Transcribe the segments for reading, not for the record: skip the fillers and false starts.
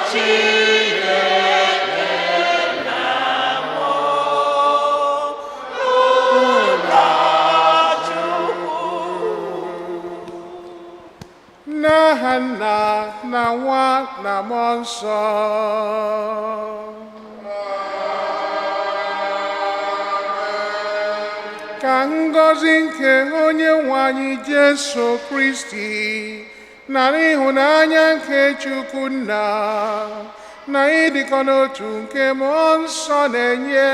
Chineke na n'ụlọ Chukwu. N'aha Nna na Nwa na Mmụọ Nsọ. Ka ngọzi nke onye nwe anyị Jesu Kristi na ịhụnanya nke Chukwu Nna na ịdịkọ n'otu nke Mmụọ Nsọ na-enye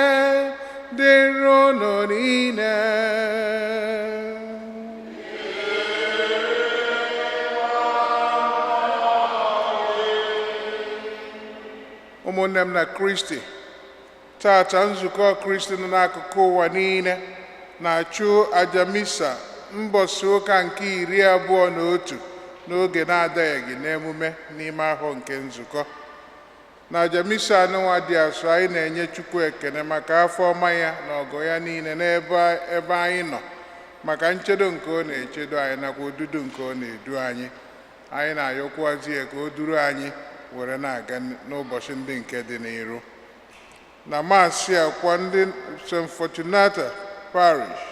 dịrị unu niile. Ụmụnne m na Kristi, tata nzukọ Kristi nọ n'akụkụ ụwa niile na-achụ aja misa mbọsị ụka nke 21 n'oge na-adịghị n'emume n'ime ahọ nke nzukọ. Na aja misa anụnwa dị asọ, anyị na-enye Chukwu ekene maka afọ ọma ya na ọgọ ya niile n'ebe ebe anyị nọ, maka nchedo nke ọ na-echedo anyị nakwa odudu nke ọ na-edu anyị. Anyị na-ayọkwazi ya ka o duru anyị were na-aga n'ụbọchị ndị nke dị n'iru. Na maasị a kwa, ndị St. Fortunata Parish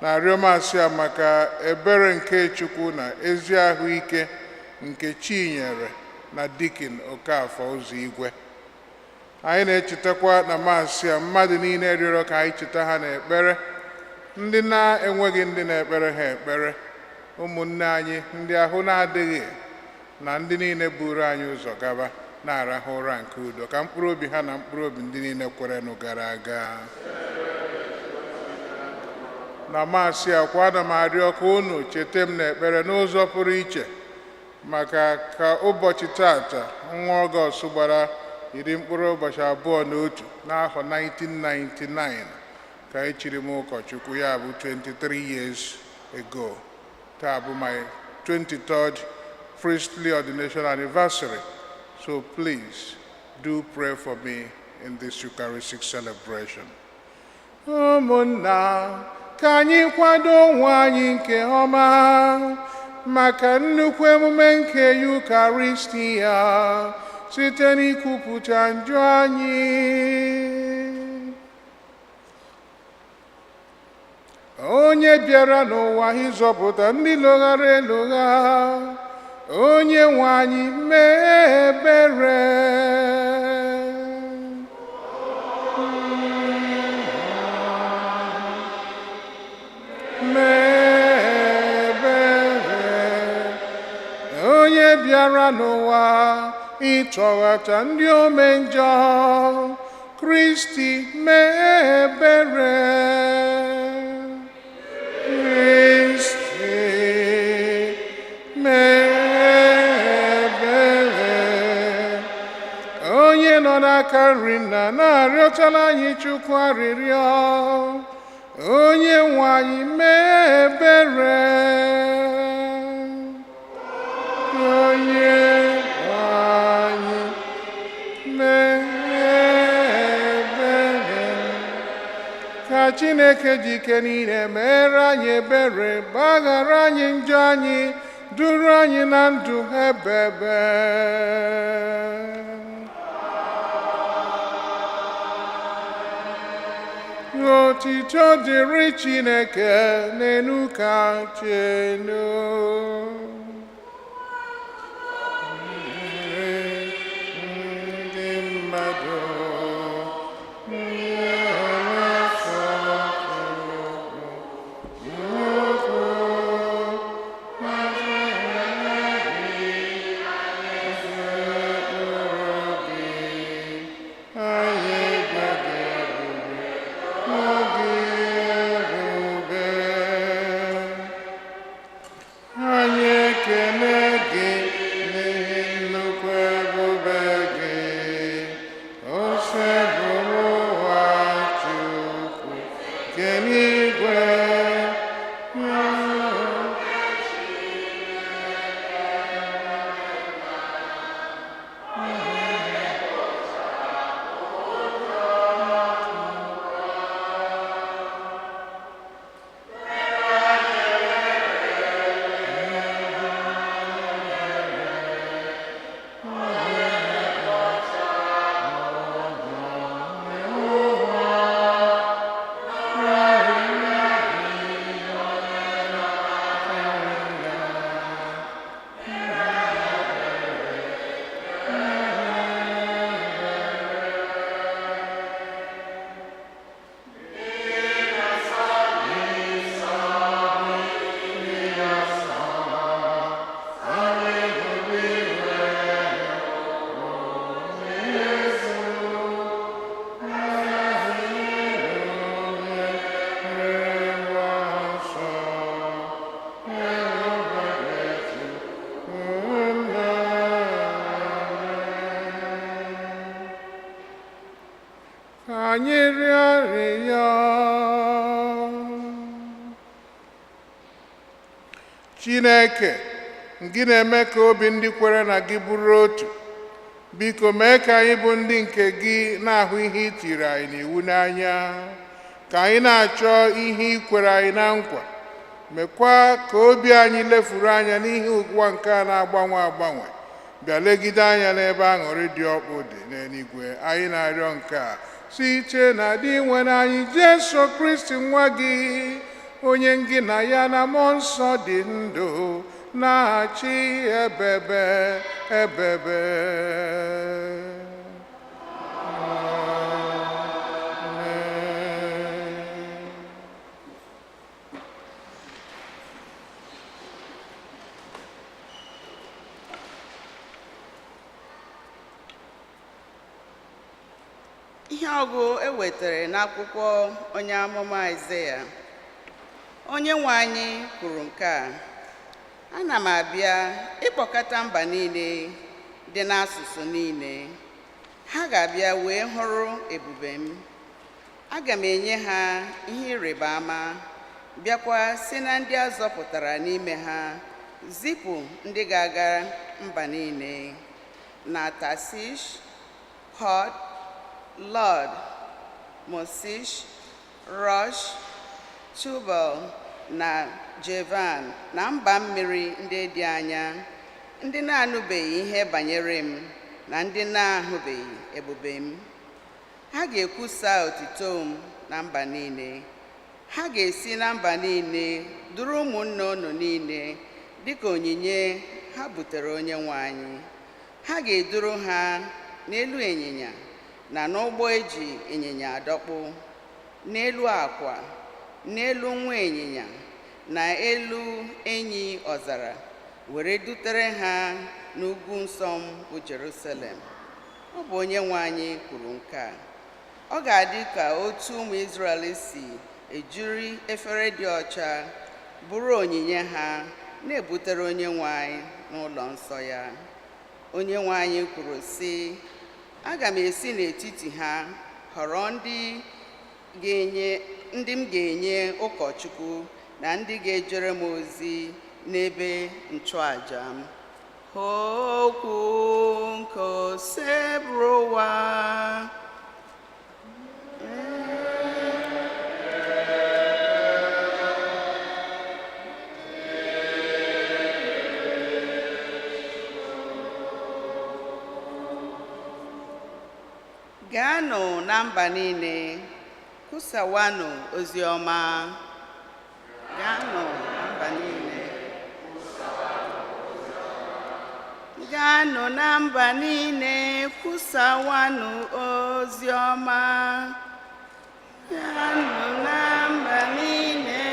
na-arịọ maasị a maka ebere nke Chukwu na ezi ahụike nke Chinyere na Dikin Okafọ Ụzọ Igwe. Anyị na-echetakwa na maasị a mmadụ niile rịọrọ ka anyị cheta ha n'ekpere, ndị na-enweghị ndị na-ekpere ha ekpere, ụmụnne anyị ndị ahụ na-adịghị, na ndị niile buru anyị ụzọ gaba na-arahụ ụra nke udo, ka mkpụrụ obi ha na mkpụrụ obi ndị niile kwerenụ gara aga. Na maasị a kwa, ana m arịọ ka unu cheta m n'ekpere n'ụzọ pụrụ iche maka ka ụbọchị tata, nwa Ọgọst gbara 21 n'afọ 1999, ka echiri m ụkọchukwu, ya bụ 23 years ago. Taa bụ my 23rd priestly ordination anniversary, so please do pray for me in this Eucharistic celebration. Ụmụnna, ka anyị kwado onwe anyị nke ọma maka nnukwu emume nke Eucharistia site n'ikwupụta njọ anyị. Onye bịara n'ụwa ịzọpụta ndị loghara elogha, onye nwe anyị mee ebere. Mee ebere. Onye bịara n'ụwa ịtọghata ndị ome njọ, Kristi mee ebere. Kristi mee ebere. Onye nọ n'aka nri Nna na-arịọtala anyị Chukwu arịrịọ, onye nwe anyị mee ebere. Onye nwe anyị mee ebere. Ka Chineke ji ike niile mere anyị ebere, gbaghara anyị njọ anyị, duru anyị na ndụ ebebe. Otito dịrị Chineke n'elu kacha elu. Ndị mmadụ ndị na-afọ nnukwu mmadụ obi anyị gadebere oge ebube. Anyị ekele gị n'ihi nnukwu ebube gị, Osebụrụwa Chukwu nke n'igwe. Ka anyị rịọ arịrịọ. Chineke, gị na-eme ka obi ndị kwere na gị bụrụ otu, biko mee ka anyị bụ ndị nke gị na-ahụ ihe i tiri anyị n'iwu n'anya, ka anyị na-achọ ihe i kwere anyị na nkwa. Mekwa ka obi anyị lefuru anya n'ihe ụwa nke a na-agbanwe agbanwe, bịa legide anya n'ebe aṅụrị dị ọkpụ dị n'eluigwe. Anyị na-arịọ nke a site na Dinwenụ anyị Jesu Kristi nwa gị, onye gị na ya na mmụọ nsọ dị ndụ na-achị ebebe ebebe. Amen. Ihe ọgụ e wetara n'akwụkwọ onye amụma Aịzaya. Onye nwe anyị kwuru nke a: ana m abịa ịkpọkọta mba niile dị n'asụsụ niile. Ha ga-abịa wee hụrụ ebube m. Aga m enye ha ihe ịrịba ama, bịakwa si na ndị a zọpụtara n'ime ha zipụ ndị ga-aga mba niile na Tashish, Put, Lud, Mosish, Rosh, Tubal na Jevan na mba mmiri ndị dị anya, ndị na-anụbeghị ihe banyere m na ndị na-ahụbeghị ebube m. Ha ga-ekwusa otito m na mba niile. Ha ga-esi na mba niile duru ụmụnne unu niile dịka onyinye ha butere onye nwe anyị. Ha ga-eduru ha n'elu ịnyịnya na n'ụgbọ eji ịnyịnya adọkpụ, n'elu akwa, n'elu nwa ịnyịnya na elu enyi ọzara, were dutere ha n'ugwu nsọ m bụ Jerusalem. Ọ bụ onye nwe anyị kwuru nke a. Ọ ga-adị ka otu ụmụ Izrel si ejiri efere dị ọcha bụrụ onyinye ha na-ebutere onye nwe anyị n'ụlọ nsọ ya. Onye nwe anyị kwuru sị, aga m esi n'etiti ha họrọ ndị m ga-enye ụkọchukwu na ndị ga-ejere m ozi n'ebe nchụaja m. Okwu nke Osebụrụwa. Gaanụ na mba niile, kwusawanụ ozi ọma. Gaanụ na mba niile. Gaanụ na mba niile, kwusawanụ ozi ọma. Gaanụ na mba niile,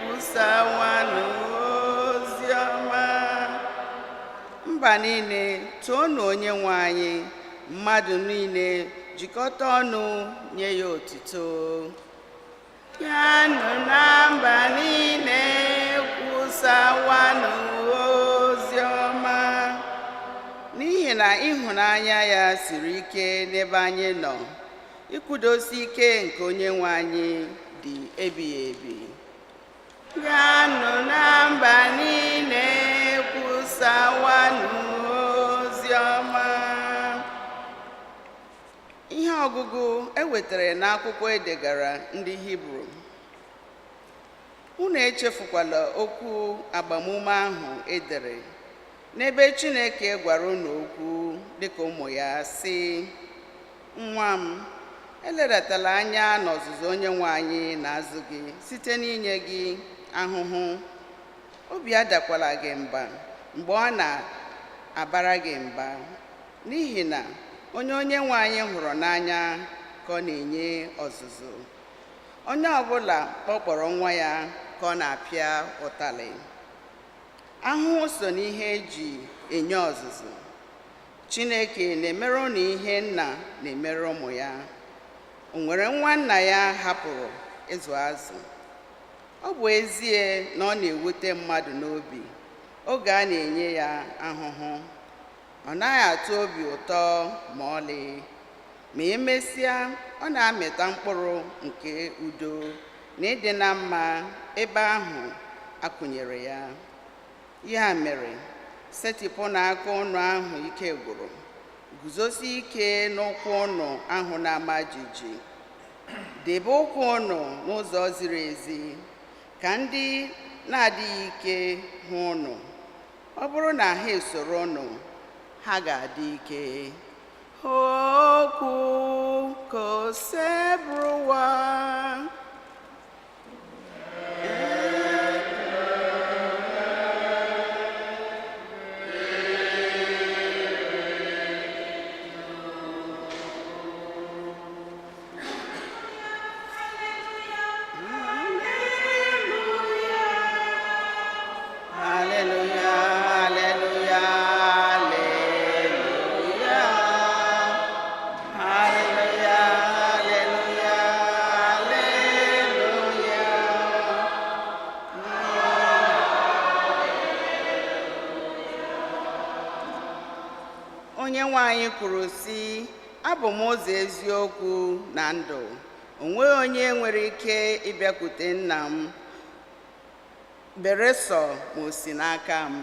kwusawanụ ozi ọma. Mba niile, toonu onye nwe anyị. Mmadụ niile jikọta ọnụ nye ya otuto. Gaanụ na mba niile, kwusawanụ ozi ọma. N'ihi na ịhụnanya ya siri ike n'ebe anyị nọ, ikwudosi ike nke onye nwe anyị dị ebighị ebi. Gaanụ na mba niile, kwusawanụ ozi ọma. Ihe ọgụgụ e wetara n'akwụkwọ edegara ndị Hibru. Unu echefukwala okwu agbamume ahụ edere n'ebe Chineke gwara unu okwu dịka ụmụ ya sị, nwa m, eledatala anya n'ọzụzụ onye nwe anyị na-azụ gị site n'inye gị ahụhụ. Obi adakwala gị mba mgbe ọ na-abara gị mba, n'ihi na onye onye nwe anyị hụrụ n'anya ka ọ na-enye ọzụzụ. Onye ọbụla kpọkpọrọ nwa ya ka ọ na-apịa ụtalị. Ahụhụ so n'ihe eji enye ọzụzụ. Chineke na-emere unu ihe nna na-emere ụmụ ya. O nwere nwa nna ya hapụrụ ịzụ azụ. Ọ bụ ezie na ọ na-ewute mmadụ n'obi oge a na-enye ya ahụhụ, ọ naghị atọ obi ụtọ ma ọlị. Ma emesịa, ọ na-amịta mkpụrụ nke udo na ịdị na mma ebe ahụ akụnyere ya. Ya mere, setịpụ n'aka ụnụ ahụ ike gwụrụ, guzosie ike n'ụkwụ ụnụ ahụ na-ama jijiji. Debe ụkwụ ụnụ n'ụzọ ziri ezi, ka ndị na-adịghị ike hụ ụnụ. Ọ bụrụ na ha esoro ụnụ, ha ga-adị ike. Okwu Kosebruwa. Hallelujah, hallelujah, hallelujah. Hallelujah, hallelujah, hallelujah. Onye nwe anyị kwuru sị, abụ m ụzọ eziokwu na ndụ. O nweghị onye nwere ike ịbịakwute nna m beresọ ma o si n'aka m.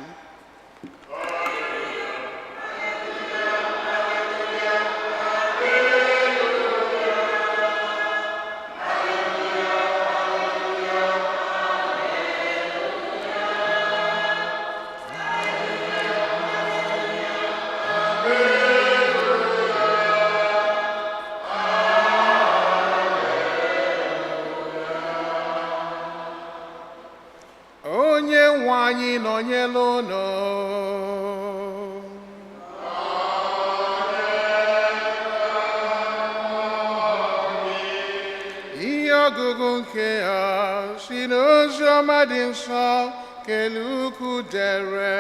Onye nwe anyị nọnyere unu. Ihe ọgụgụ nke a si n'ozi ọma dị nsọ kele ukwu dere.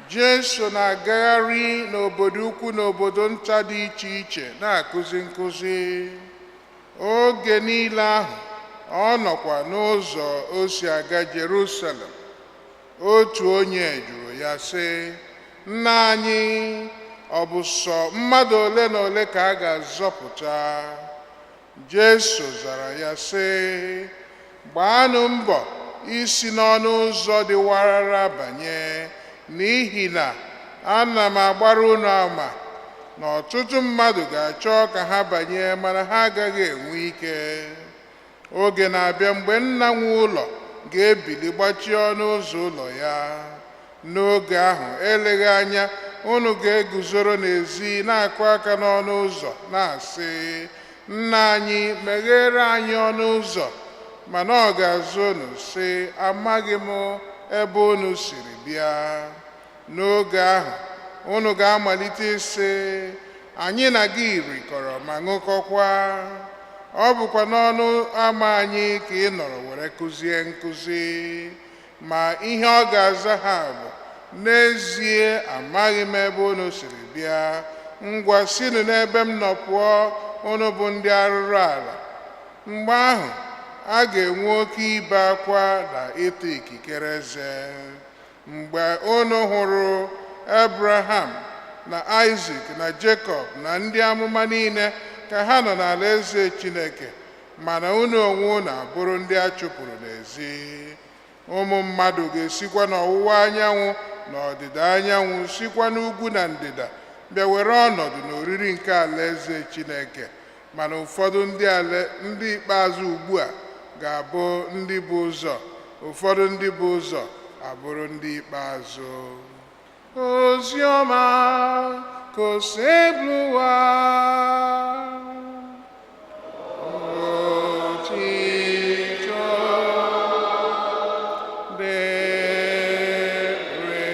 Jesu na-agagharị n'obodo ukwu na obodo nta dị iche iche na-akụzi nkụzi. Oge niile ahụ, ọ nọkwa n'ụzọ o si aga Jerusalem. Otu onye jụrụ ya sị, Nna anyị, ọ bụ sọ mmadụ ole na ole ka a ga-azọpụta? Jesu zara ya sị, gbaanụ mbọ isi n'ọnụ ụzọ dị warara banye, n'ihi na ana m agbara unu ama na ọtụtụ mmadụ ga-achọ ka ha banye mana ha agaghị enwe ike. Oge na-abịa mgbe nna nwe ụlọ ga-ebili gbachie ọnụ ụzọ ụlọ ya. N'oge ahụ, eleghị anya unu ga-eguzoro n'ezi na-akụ aka n'ọnụ ụzọ na-asị, Nna anyị, meghere anyị ọnụ ụzọ. Mana ọ ga-azụ unu sị, amaghị m ebe unu siri bịa. N'oge ahụ, unu ga-amalite ịsị, anyị na gị rikọrọ ma ṅụkọkwa. Ọ bụkwa n'ọnụ ama anyị ka ị nọrọ were kụzie nkụzi. Ma ihe ọ ga-aza ha bụ, n'ezie amaghị m ebe unu siri bịa. Ngwa sinụ n'ebe m nọ pụọ, unu bụ ndị arụrụ ala. Mgbe ahụ, a ga-enwe oke ibe akwa na ịta ikikere eze. Mgbe unu hụrụ Abraham na Isaac na Jacob na ndị amụma niile ka ha nọ n'alaeze Chineke, mana unu onwe unu abụrụ ndị a chụpụrụ n'ezi. Ụmụ mmadụ ga-esikwa n'ọwụwa anyanwụ na ọdịda anyanwụ, sikwa n'ugwu na ndịda bịa were ọnọdụ n'oriri nke alaeze Chineke. Mana ụfọdụ ndị ikpeazụ ugbu a ga-abụ ndị bụ ụzọ, ụfọdụ ndị bụ ụzọ abụrụ ndị ikpeazụ. Ozi ọma ka Osebụlụwa. Otito dịrị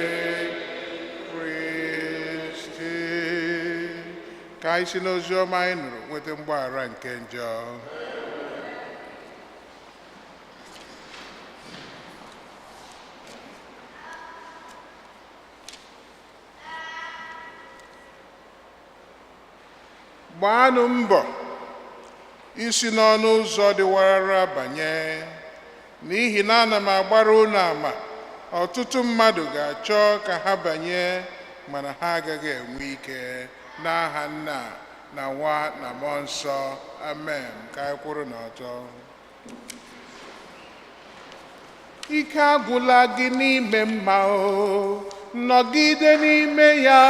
Kristi. Ka anyị si n'ozi ọma anyị nụrụ nweta mgbaghara nke njọ. Gbaanụ mbọ isi n'ọnụ ụzọ dị warara banye, n'ihi na ana m agbara unu ama, ọtụtụ mmadụ ga-achọ ka ha banye, mana ha agaghị enwe ike. N'aha Nna na Nwa na Mmụọ Nsọ, amen. Ka anyị kwụrụ n'ọtọ. Ike agwụla gị n'ime mma o, nọgide n'ime ya.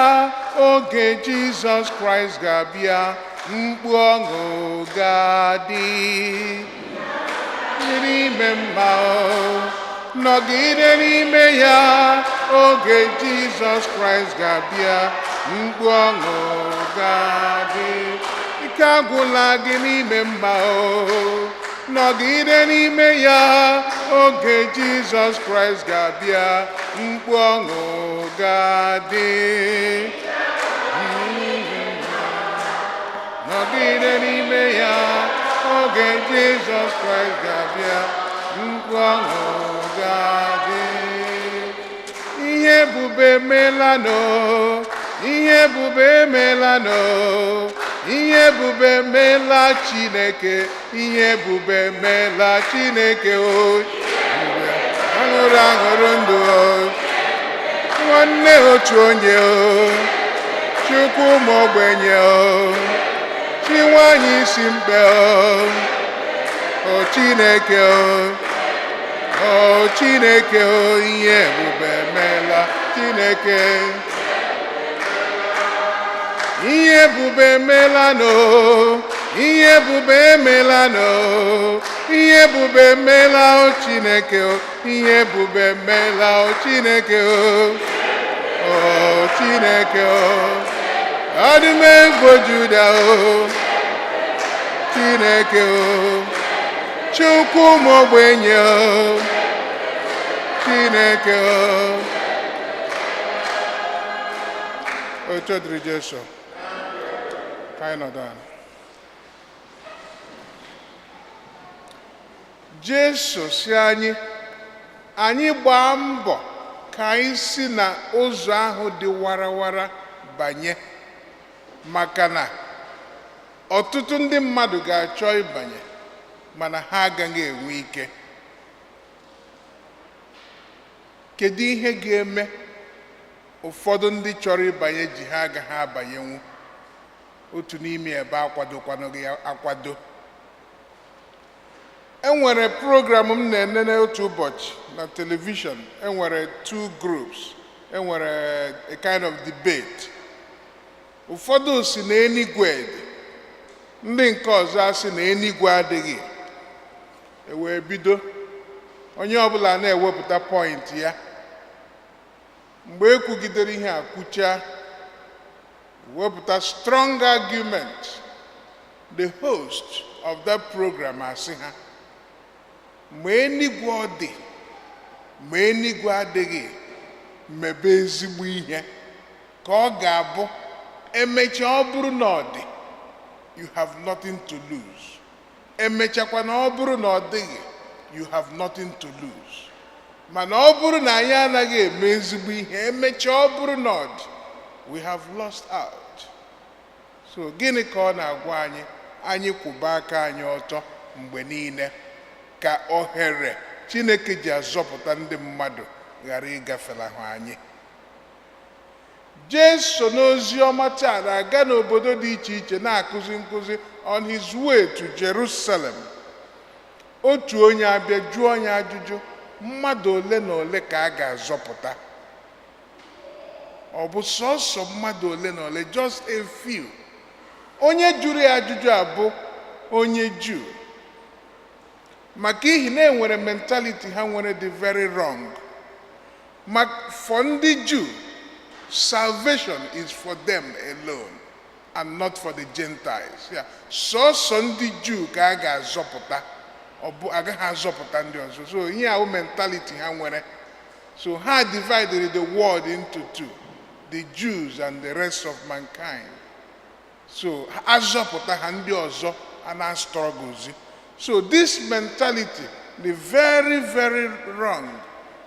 Oge Jizọs Kraịst ga-abịa, mkpu ọṅụ ga-adị n'ime mma o, nọgide n'ime ya. Oge Jizọs Kraịst ga-abịa, mkpu ọṅụ ga-adị. Ike agwụla gị n'ime mma o, nọgide n'ime ya. Oge Jizọs Kraịst ga-abịa, mkpu ọṅụ ga-adị. Nọgide n'ime ya. Oge Jizọs Kraịst ga-abịa, mkpu ọṅụ ga-adị. Ihe ebube emelanụ, ihe ebube emelanụ, ihe ebube emeela Chineke, ihe ebube emeela Chineke o. Aṅụrụ aṅụrụ ndụ o, nwanne otu onye o, Chukwu ụmụ ogbenye o, chi nwanyị isi mkpe o, o Chineke o, o Chineke o, ihe ebube emeela Chineke. Ihe ebube emelanụ, ihe ebube emelanụ, ihe ebube emeela o Chineke o, ihe ebube emeela o Chineke o, o Chineke o, ọdụm ebo Juda o, Chineke o, Chukwu ụmụ ogbenye o, Chineke o. Otu dịrị Jesu. Ka anyị nọdụ ala. Jesu si anyị, anyị gbaa mbọ ka anyị si na ụzọ ahụ dị warawara banye, maka na ọtụtụ ndị mmadụ ga-achọ ịbanye mana ha agaghị enwe ike. Kedu ihe ga-eme ụfọdụ ndị chọrọ ịbanye ji ha agaghị abanyenwu? Otu n'ime ebe akwadokwanụghị ya akwado. Enwere program m na-enene otu ụbọchị na telivishọn. Enwere two groups, enwere a kind of debate. Ụfọdụ si na enigwe dị, ndị nke ọzọ asị na enigwe adịghị. E wee bido, onye ọbụla na-ewepụta point ya. Mgbe e kwugidere ihe a kwuchaa, wepụta strong argument, the host of that program asị ha, ma enigwe ọ dị ma enigwe adịghị, mebe ezigbo ihe ka ọ ga-abụ emechaa ọ bụrụ na ọ dị, you have nothing to lose. Emechakwa na ọ bụrụ na ọ dịghị, you have nothing to lose. Mana ọ bụrụ na anyị anaghị eme ezigbo ihe, emechaa ọ bụrụ na ọ dị, we have lost out. So gịnị ka ọ na-agwa anyị? Anyị kwụba aka anyị ọtọ mgbe niile ka ohere Chineke ji azọpụta ndị mmadụ ghara ịgafelahụ anyị. Jesu n'ozi ọma taa na-aga n'obodo dị iche iche na-akụzi nkụzi on his way to Jerusalem. Otu onye abịa jụọ ya ajụjụ, mmadụ ole na ole ka a ga-azọpụta? Ọ bụ sọsọ mmadụ ole na ole, just a few. Onye jụrụ ya ajụjụ a bụ onye Juu, maka ihi na enwere mentality ha nwere dị very wrong. Ma for ndị Jew, salvation is for them alone and not for the Gentiles. Ya sọsọ ndị Juu ka a ga-azọpụta, ọ bụ agaghị azọpụta ndị ọzọ. So ihe ahụ mentality ha nwere. So ha divided the world into two, the Jews and the rest of mankind. So azọpụta ha, ndị ọzọ a na-struggles. So this mentality dị very very wrong,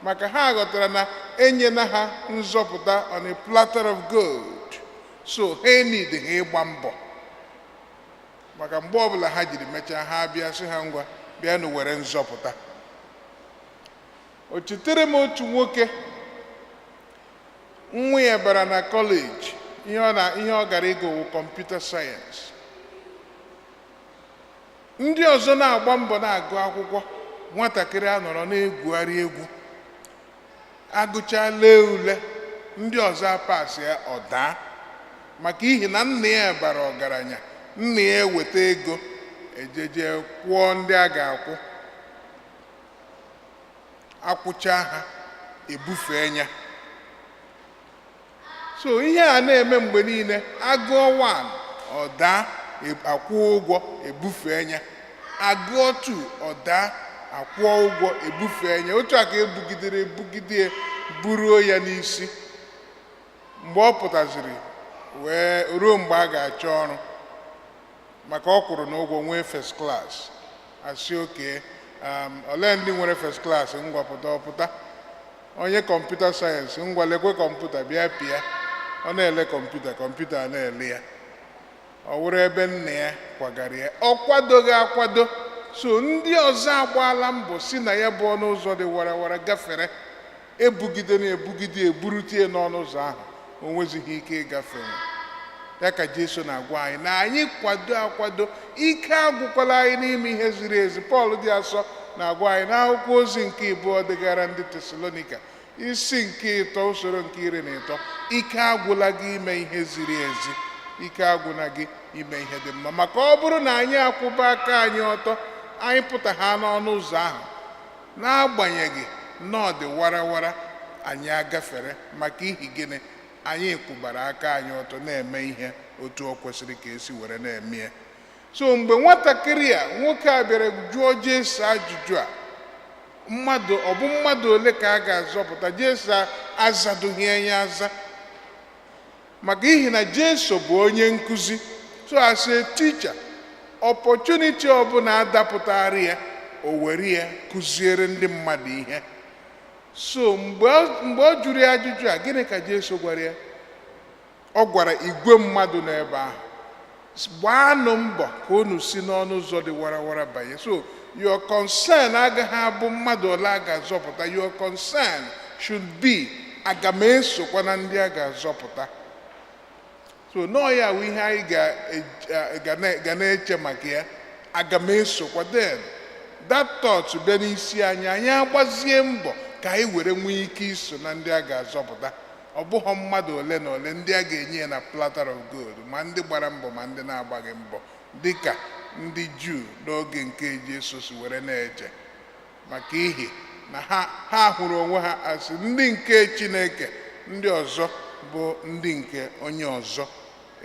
maka ha ghọtara na enyela ha nzọpụta on a platter of gold, so ha need ha ịgba mbọ. Maka mgbe ọbụla ha jiri mechaa, ha bịa sị ha, "Ngwa, bịanụ were nzọpụta." O chetere m otu nwoke, nwa ya bara na kọleji. Ihe ọ na ihe ọ gara ịgụ wụ computer science. Ndị ọzọ na-agba mbọ na-agụ akwụkwọ, nwatakịrị a nọrọ na-egwugharị egwu. Agụchaa, lee ule, ndị ọzọ apasị ya, ọ daa, maka ihi na nna ya bara ọgaranya. Nna ya eweta ego ejeje kwụọ ndị a ga-akwụ, akwụcha ha, ebufee ya. So ihe a na-eme mgbe niile. Agụọ 1, ọ daa, akwụọ ụgwọ, ebufee ya. Agụọ 2, ọ daa, akwụọ ụgwọ, ebufee ya. Otu a ka ebugidere ebugide ya, buruo ya n'isi. Mgbe ọ pụtaziri wee ruo mgbe a ga-achọ ọrụ, maka ọ kwụrụ n'ụgwọ nwee first class, asị, "Okay, olee ndị nwere first class? Ngwa, pụta." Ọpụta onye computer science. "Ngwa, lekwe kọmputa, bịa pịa." Ọ na-ele kọmputa, kọmputa a na-ele ya. Ọ wụrụ ebe nna ya kwagara ya, ọ kwadoghị akwado. So ndị ọzọ agbaala mbọ si na ya bụ ọnụ ụzọ dị warawara gafere, ebugide na ebugide, eburute ya n'ọnụ ụzọ ahụ, o nwezighị ike ịgafe ya. Ka Jesu na-agwa anyị na anyị kwado akwado, ike agwụkwala anyị n'ime ihe ziri ezi. Pọl dị asọ na-agwa anyị n'akwụkwọ ozi nke abụọ dịgara ndị Tesalonika, isi nke 3, usoro nke 13, ike agwụla gị ime ihe ziri ezi, ike agwụla gị ime ihe dị mma. Maka ọ bụrụ na anyị akwụba aka anyị ọtọ, anyị pụta ha n'ọnụ ụzọ ahụ, n'agbanyeghị na ọ dị warawara, anyị agafere. Maka ihi gịnị? Anyị kwụbara aka anyị ọtọ, na-eme ihe otu o kwesịrị ka esi were na-eme ya. So mgbe nwatakịrị a, nwoke a, bịara jụọ Jesu ajụjụ a, mmadụ ọ bụ mmadụ ole ka a ga-azọpụta, Jesu azadoghị ya aza, maka ihi na Jesu bụ onye nkụzi. So as a teacher, opportunity ọbụla adapụtara ya, o were ya kụziere ndị mmadụ ihe. So mgbe ọ jụrụ ya ajụjụ a, gịnị ka Jesu gwara ya? Ọ gwara igwe mmadụ n'ebe ahụ, "Gbaanụ mbọ ka unu si n'ọnụ ụzọ dị warawara banye." So your concern agaghị abụ mmadụ ole a ga-azọpụta. Your concern should be, aga m esokwa na ndị a ga-azọpụta? So nọọ ya bụ ihe anyị ga na-eche maka ya. Aga m esokwa? Then that thought bịa n'isi anyị, anyị agbazie mbọ ka anyị were nwee ike iso na ndị a ga-azọpụta. Ọ bụghị mmadụ ole na ole ndị a ga-enye ya na platter of gold, ma ndị gbara mbọ ma ndị na-agbaghị mbọ, dịka ndị Juu n'oge nke Jesu si were na-eche, maka ihi na ha hụrụ onwe ha asị ndị nke Chineke, ndị ọzọ bụ ndị nke onye ọzọ,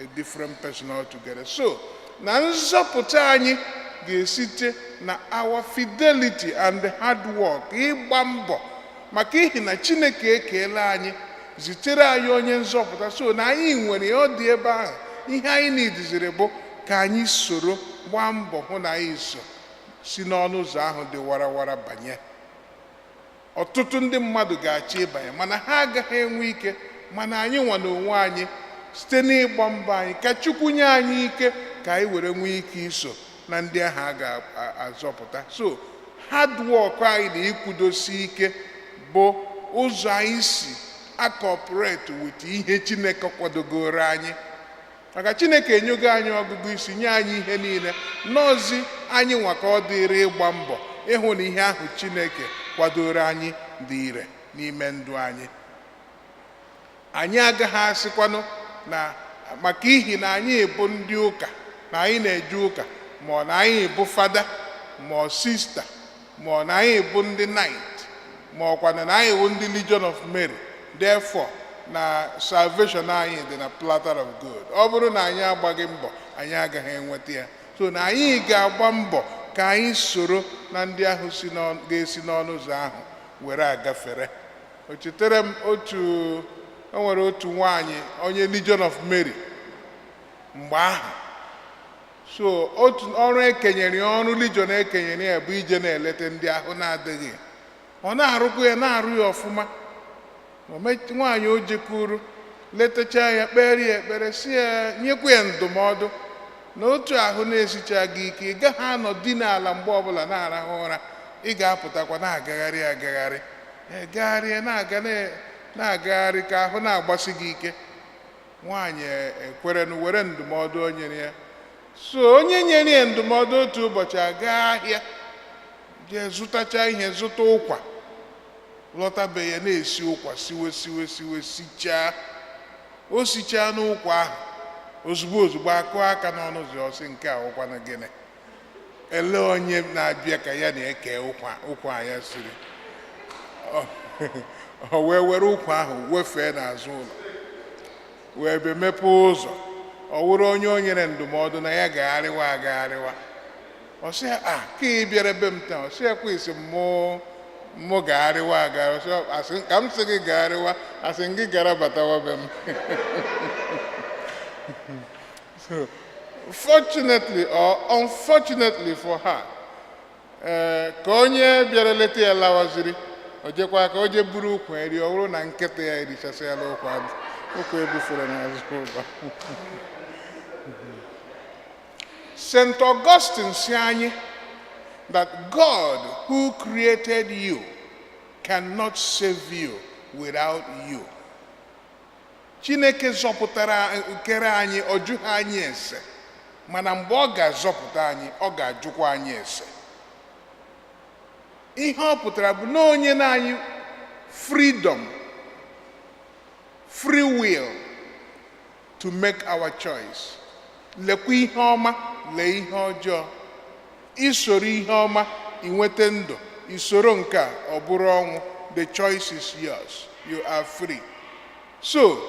a different person altogether. So na nzọpụta anyị ga-esite na our fidelity and hard work, ịgba mbọ, maka ihi na Chineke ekeela anyị, zitere anyị onye nzọpụta. So na anyị nwere ya, ọ dị ebe ahụ. Ihe anyị nidiziri bụ ka anyị soro gbaa mbọ hụ na anyị so si n'ọnụ ụzọ ahụ dị warawara banye. Ọtụtụ ndị mmadụ ga-achọ ịbanye, mana ha agaghị enwe ike. Mana anyị nwa na onwe anyị, site n'ịgba mbọ anyị, ka Chukwu nye anyị ike ka anyị were nwee ike iso na ndị ahụ a ga-azọpụta. So hard work anyị na ịkwụdosi ike bụ ụzọ anyị si a-cooperate with ihe Chineke kwadogoro anyị, maka Chineke enyego anyị ọgụgụ isi, nye anyị ihe niile n'ozi anyị nwa ka ọ dịrị ịgba mbọ ịhụ na ihe ahụ Chineke kwadoro anyị dị ire n'ime ndụ anyị. Anyị agaghị asịkwanụ na maka ihi na anyị bụ ndị ụka, na anyị na-eje ụka, ma ọ na anyị bụ fada, ma ọ sista, ma ọ na anyị bụ ndị knight, ma ọkwa na anyị bụ ndị Legion of Mary, therefore na salvation anyị dị na platter of gold. Ọ bụrụ na anyị agbaghị mbọ, anyị agaghị enweta ya. So na anyị ga-agba mbọ ka anyị soro na ndị ahụ si ga-esi n'ọnụ ụzọ ahụ were agafere. O chetara m otu o nwere otu nwaanyị onye Legion of Mary mgbe ahụ. So otu ọrụ ekenyere ya, ọrụ Legion ekenyere ya, bụ ije na-eleta ndị ahụ na-adịghị. Ọ na-arụkwa ya, na-arụ ya ọfụma. Nwaanyị o jekwuru, letacha ya, kpere ya ekpere, si ya nyekwa ya ndụmọdụ. Na otu ahụ na-esicha gị ike, ị gaghị anọ dina ala mgbe ọbụla na-arahụ ụra. Ị ga-apụtakwa na-agagharị agagharị, gagharịa, na-aga, na-agagharị ka ahụ na-agbasi gị ike. Nwaanyị ekwerenụ, were ndụmọdụ o nyere ya. So onye nyere ya ndụmọdụ, otu ụbọchị aga ahịa, jee zụtacha ihe, zụta ụkwa, lọtabe ya, na-esi ụkwa, siwe, siwe, siwe, sichaa. O sichaa n'ụkwa ahụ, ozugbo ozugbo akụ aka n'ọnụ ụzọ. Ọsị, "Nke a ụkwa na gịnị? Ele onye na-abịa ka ya na-eke ụkwa?" Ụkwa ya siri, o wee were ụkwa ahụ wefee n'azụ ụlọ, wee bịa mepee ụzọ. Ọ wụrụ onye o nyere ndụmọdụ na ya gagharịwa agagharịwa. Ọ sị ya, "A ka ị bịara be m taa?" Ọ sị ya, "Kwa isi mụ gagharịwa agagharị." Ọ sị, "Asị ka m sị gị gagharịwa, asị m gị gara batawa be m." So fortunately or unfortunately for her, ee, ka onye bịara leta ya lawaziri, o jekwa ka o jee buru ụkwa eri, ọ bụrụ na nkịta ya erichasịala ụkwa, ụkwa ebufere n'azụ ụlọ. St. Augustine si anyị that God who created you cannot save you without you. Chineke zọpụtara, kere anyị, ọ jụghị anyị ese, mana mgbe ọ ga-azọpụta anyị, ọ ga-ajụkwa anyị ese. Ihe ọ pụtara bụ na onye na anyị freedom, free will to make our choice. Lekwa ihe ọma, lee ihe ọjọọ. Isoro ihe ọma, inweta ndụ; isoro nke a, ọ bụrụ ọnwụ. The choice is yours. You are free. So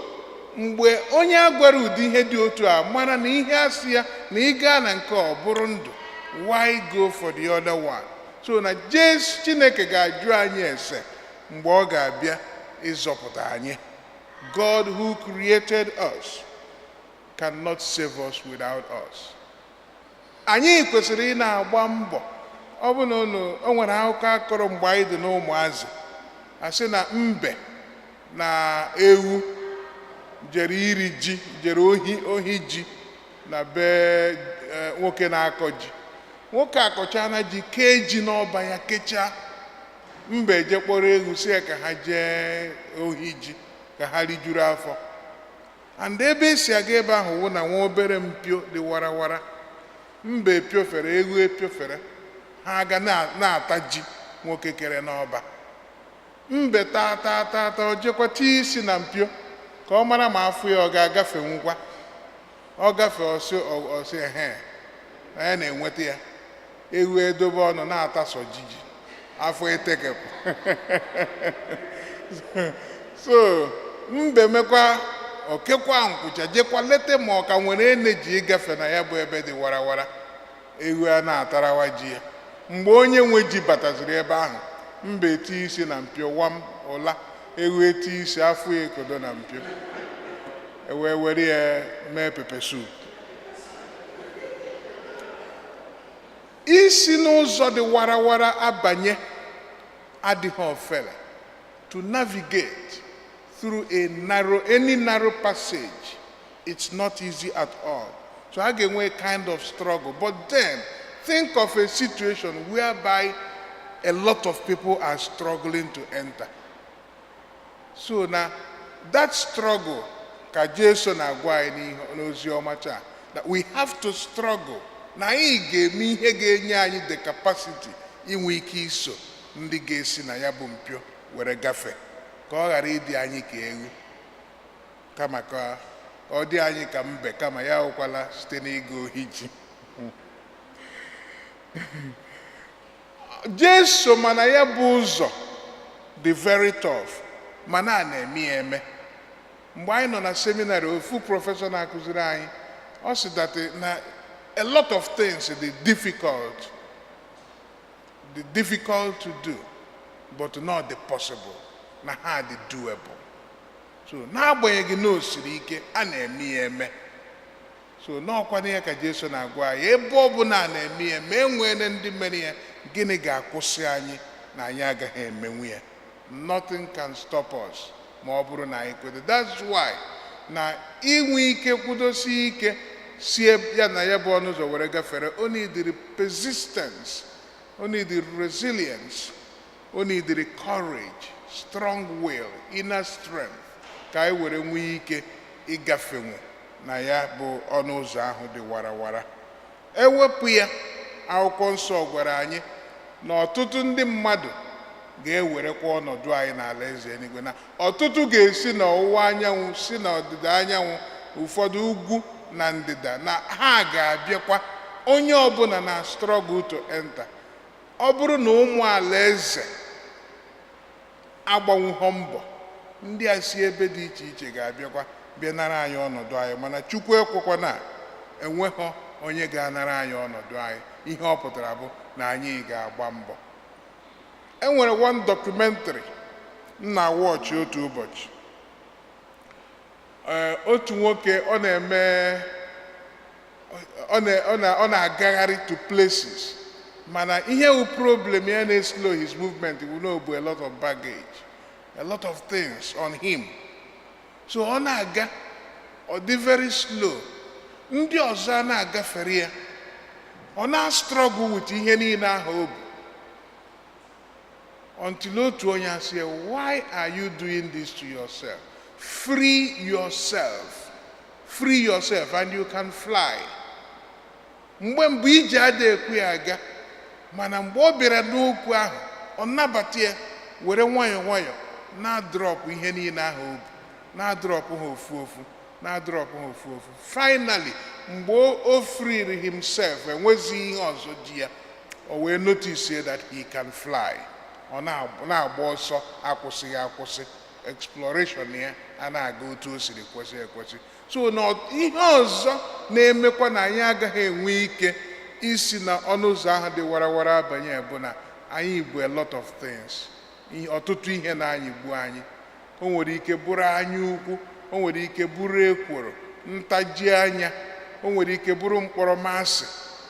mgbe onye a gwara ụdị ihe dị otu a mara na ihe a sị ya na ị gaa na nke ọ bụrụ ndụ, why go for the other one? So na Jesu, Chineke ga-ajụ anyị ese mgbe ọ ga-abịa ịzọpụta anyị. God who created us cannot save us without us. Anyị kwesịrị ị na-agba mbọ. Ọ bụ na unu o nwere akụkọ akọrọ mgbe anyị dị n'ụmụazị, asị na mbe na ewu jere iri ji, jere ohi ji na be nwoke na-akọ ji. Nwoke akọchana ji, kee ji n'ọba ya, kechaa. Mbe je kpọrọ ewu, si ya ka ha jee ohi ji ka ha rijuru afọ. And ebe esi aga ebe ahụ wụ na nwa obere mpio dị warawara. Mbe epiofere, ewu epiofere, ha aga na-ata ji nwoke kere n'ọba. Mbe taa, taa, taa, taa, o jekwa tie isi na mpio ka ọ mara ma afọ ya ọ ga-agafe. Ngwa, ọ gafee, ọsị ọsị ehe na ya na-enweta ya. Ewu edobe ọnụ na-atasọ jiji, afọ etekepụ. So mbe mekwa, okekwa nkwụcha, jekwa lete ma ọ ka nwere eneji ịgafe na ya bụ ebe dị warawara. Ewu a na-atarawa ji ya. Mgbe onye nwe ji bataziri ebe ahụ, mbe eti isi na mpio wam ụla, ewu eti isi, afọ ya ekodo na mpio, ewee were ya mee pepper soup. Isi n'ụzọ dị warawara abanye adịghị ofele. To navigate through a narrow any narrow passage, it's not easy at all. So a ga-enwe a kind of struggle. But then think of a situation whereby a lot of people are struggling to enter. So na that struggle ka Jesu na-agwa anyị n'ihe n'ozi ọma taa, that we have to struggle, na anyị ga-eme ihe ga-enye anyị the capacity inwe ike iso ndị ga-esi na ya bụ mpio were gafee, ka ọ ghara ịdị anyị ka ewu, kama ka ọ dị anyị ka mbe, kama ya ahụkwala site n'ịga ohi ji. Jesu mana ya bụ ụzọ dị very tough, mana a na-eme ya eme. Mgbe anyị nọ na seminary, ofu professor na-akụziri anyị, ọ sị that na a lot of things dị difficult, dị difficult to do, but not the possible, na ha dị doable. So n'agbanyeghị na o siri ike, a na-eme ya eme. So n'ọkwa ya ka Jesu na-agwa anyị, ebe ọ bụla a na-eme ya ma e nwere ndị mere ya, gịnị ga-akwụsị anyị na anyị agaghị emenwu ya? Nothing can stop us ma ọ bụrụ na anyị kwete. That's why na inwe ike, kwudosie ike. si ya na ya bụ ọnụ ụzọ were gafere, o nidiri persistence, o nidiri resilience, o nidiri courage, strong will, inner strength, ka anyị were nwee ike ịgafenwu na ya bụ ọnụ ụzọ ahụ dị warawara. Ewepụ ya, Akwụkwọ Nsọ gwara anyị na ọtụtụ ndị mmadụ ga-ewerekwa ọnọdụ anyị n'ala eze eluigwe, na ọtụtụ ga-esi n'ọwụwa anyanwụ, si n'ọdịda anyanwụ, ụfọdụ ugwu na ndịda, na ha ga-abịakwa. Onye ọbụla na struggle to enter. Ọ bụrụ na ụmụ alaeze agbanwughọ mbọ, ndị a si ebe dị iche iche ga-abịakwa bịa nara anyị ọnọdụ anyị. Mana Chukwu ekwekwana, enweghọ onye ga-anara anyị ọnọdụ anyị. Ihe ọ pụtara bụ na anyị ga-agba mbọ. E nwere one documentary m na-watch otu ụbọchị. Ee, otu nwoke ọ na-eme ọ na-agagharị to places, mana ihe wụ problem ya na-slow his movement bụ na o bu a lot of baggage, a lot of things on him. So ọ na-aga, ọ dị very slow. Ndị ọzọ a na-agafere ya, ọ na-struggle with ihe niile ahụ o bu, until otu onye asị ya, "Why are you doing this to yourself? Free yourself, free yourself and you can fly." Mgbe mbụ ije ada ekwe ya aga, mana mgbe ọ bịara n'okwu ahụ, ọ nabata ya, were nwayọọ nwayọọ na-drop ihe niile ahụ o bu, na-drop ha ofu ofu, na-drop ha ofu ofu. Finally, mgbe o freed himself, enwezighị ihe ọzọ ji ya, o wee notice that he can fly. Ọ na-agba ọsọ akwụsịghị akwụsị. Exploration ya a na-aga otu o siri kwesị ekwesị. So na ihe ọzọ na-emekwa na anyị agaghị enwe ike isi na ọnụ ụzọ ahụ dị warawara abanye bụ na anyị bụ a lot of things, ọtụtụ ihe na-anyịgbu anyị. O nwere ike bụrụ anya ukwu, o nwere ike bụrụ ekworo, ntaji anya, o nwere ike bụrụ mkpọrọmasị.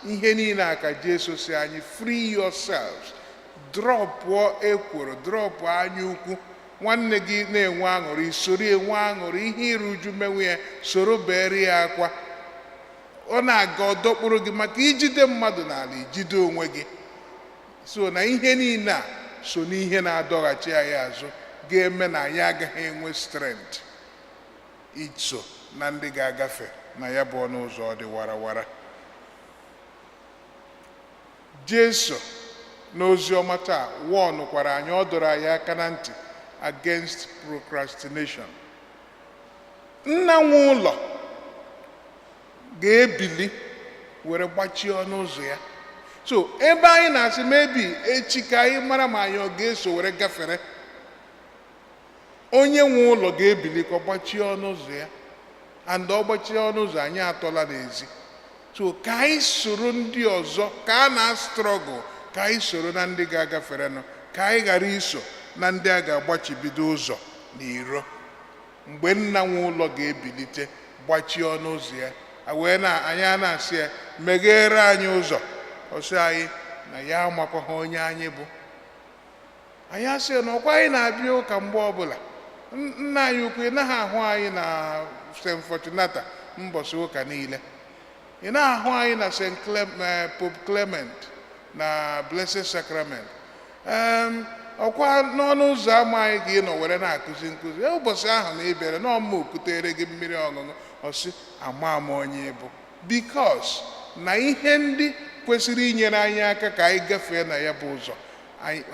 Ihe niile a ka Jesu si anyị, "Free yourselves." Dropụọ ekworo, dropụọ anya ukwu. Nwanne gị na-enwe aṅụrị, soro enwe aṅụrị. Ihe iru uju menwe ya, soro bere ya akwa. Ọ na-aga, ọdọkpụrụ gị, maka ijide mmadụ n'ala, ijide onwe gị. So na ihe niile a so n'ihe na-adọghachi anyị azụ, ga-eme na anyị agaghị enwe strength iso na ndị ga-agafe na ya bụ ọnụ ụzọ dị warawara. Jesu n'ozi ọma taa wọnụkwara anyị, ọ dọrọ anyị aka na ntị against procrastination. Nna nwe ụlọ ga-ebili were gbachie ọnụ ụzọ ya. So ebe anyị na-asị mebi echi ka anyị mara ma anyị ọ ga-eso were gafere, onye nwe ụlọ ga-ebili ka ọ gbachie ọnụ ụzọ ya. And ọ gbachie ọnụ ụzọ, anyị atọla n'ezi. So ka anyị soro ndị ọzọ ka a na-struggle, ka anyị soro na ndị ga-agaferenụ, ka anyị ghara iso na ndị a ga-agbachibido ụzọ n'iro mgbe nna nwe ụlọ ga-ebilite gbachie ọnụ ụzọ ya. A wee na anyị a na-asị ya, "Meghere anyị ụzọ." Ọ sị anyị na ya amakwaghị onye anyị bụ. Anyị asị na ọkwa anyị na-abịa ụka mgbe ọbụla. Nna anyị ukwu, ị naghị ahụ anyị na St. Fortunata mbọsị ụka niile? Ị na-ahụ anyị na St. Pope Clement na Blessed Sacrament? Ọkwa n'ọnụ ụzọ ámá anyị ka ị nọ were na-akụzi nkụzi. Ụbọchị ahụ na ị bịara n'ọma okutere gị mmiri ọṅụṅụ. Ọ sị, "Ama m onye ị bụ," because na ihe ndị kwesịrị inyere anyị aka ka anyị gafee na ya bụ ụzọ,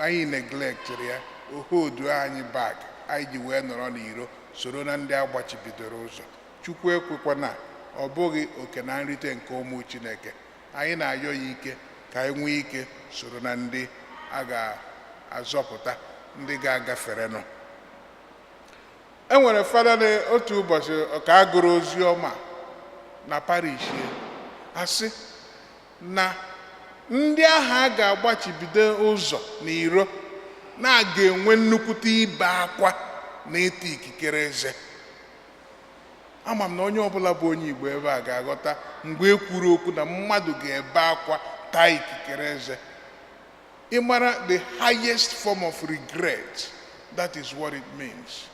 anyị neglectịrị ya, ohodu anyị back, anyị ji wee nọrọ n'iro, soro na ndị agbachibidoro ụzọ. Chukwu ekwekwana, ọ bụghị oke na nrite nke ụmụ Chineke. Anyị na-ayọ ya ike ka anyị nwee ike soro na ndị a ga-azọpụta, ndị ga-agaferenụ. E nwere fada na otu ụbọchị ka a gụrụ ozi ọma na parish ya, asị na ndị ahụ a ga-agbachibido ụzọ n'iro na-aga enwe nnukwute ibe akwa na ịta ikikere eze. Ama m na onye ọbụla bụ onye Igbo ebe a ga-aghọta mgbe e kwuru okwu na mmadụ ga-ebe akwa, taa ikikere eze. Ịmara the highest form of regret, that is what it means,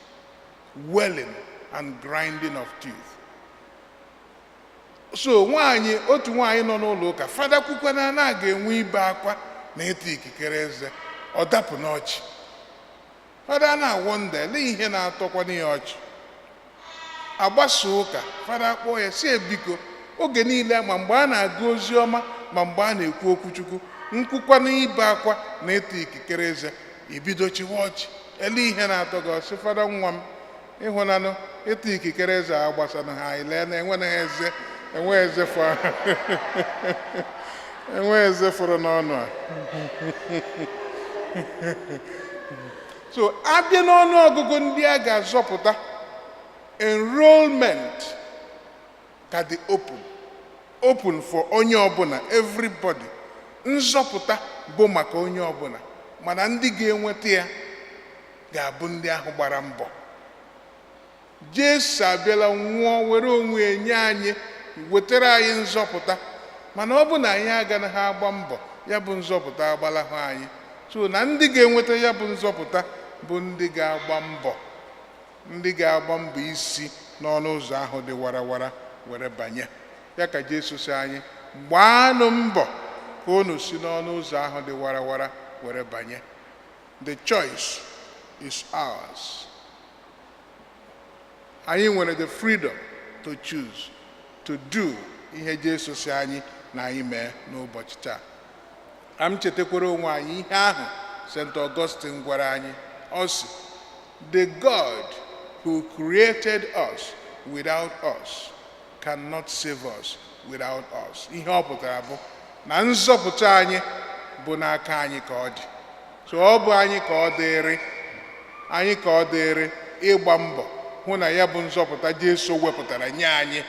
wailing and grinding of teeth. So nwaanyị, otu nwaanyị nọ n'ụlọ ụka, fada kwukwana na a ga-enwe ibe akwa na ịta ikikere eze, ọ dapụ n'ọchị. Fada na-awonder elee ihe na-atọkwana ya ọchị. Agbasa ụka, fada kpọọ ya, si ebiko, oge niile, ma mgbe a na-agụ ozi ọma, ma mgbe a na-ekwu okwuchukwu, nkwukwana ibe akwa na ịta ikikere eze, ibido chịwa ọchị, ele ihe na-atọ gị? Ọsị fada, nwa m, ịhụnanụ ịta ikikere eze a gbasana ha, anyị lee na enweghị eze, enwe eze fọrọ, enwe eze fọrọ n'ọnụ a. So abịa n'ọnụ ọgụgụ ndị a ga-azọpụta, enrollment ka dị open, open for onye ọbụla, everybody. Nzọpụta bụ maka onye ọbụla, mana ndị ga-enweta ya ga-abụ ndị ahụ gbara mbọ. Jesu abịala, nwụọ, were onwe ya nye anyị, wetara anyị nzọpụta, mana ọ bụ na anyị agaghị agba mbọ, ya bụ nzọpụta agbalahụ anyị. So na ndị ga-enweta ya bụ nzọpụta bụ ndị ga-agba mbọ, ndị ga-agba mbọ isi n'ọnụ ụzọ ahụ dị warawara were banye. Ya ka Jesu si anyị gbaanụ mbọ ka unu si n'ọnụ ụzọ ahụ dị warawara were banye. The choice is ours. Anyị nwere the freedom to choose to do ihe Jesu si anyị na anyị mee n'ụbọchị taa. Ka m chetakwara onwe anyị ihe ahụ St. Augustine gwara anyị. Ọ sị, "The God who created us without us cannot save us without us." Ihe ọ pụtara bụ na nzọpụta anyị bụ n'aka anyị ka ọ dị. So ọ bụ anyị ka ọ dịrị, anyị ka ọ dịrị ịgba mbọ hụ na ya bụ nzọpụta Jesu wepụtara nye anyị,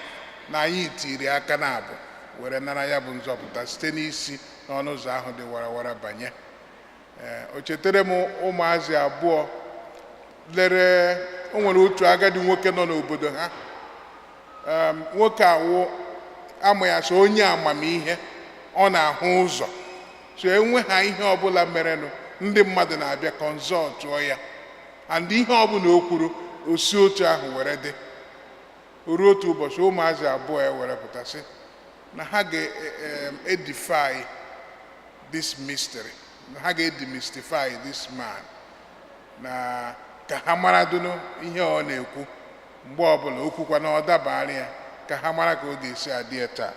na anyị tiri aka na abụ were nara ya bụ nzọpụta site n'isi n'ọnụ ụzọ ahụ dị warawara banye. Ee, o chetara m ụmụazị abụọ lere. O nwere otu agadi nwoke nọ n'obodo ha. Nwoke awụ ama ya so onye amamihe, ọ na-ahụ ụzọ. So enwe ha ihe ọbụla merenụ, ndị mmadụ na-abịa consultụọ ya, and ihe ọbụla o kwuru, o si otu ahụ were dị. O ruo otu ụbọchị, ụmụazị abụọ e were pụtasị na ha ga-edify this mystery, na ha ga-edemystify this man, na ka ha mara dunu ihe ọ na-ekwu mgbe ọbụla o kwukwa na ọ dabara ya, ka ha mara ka ọ ga-esi adị ya taa.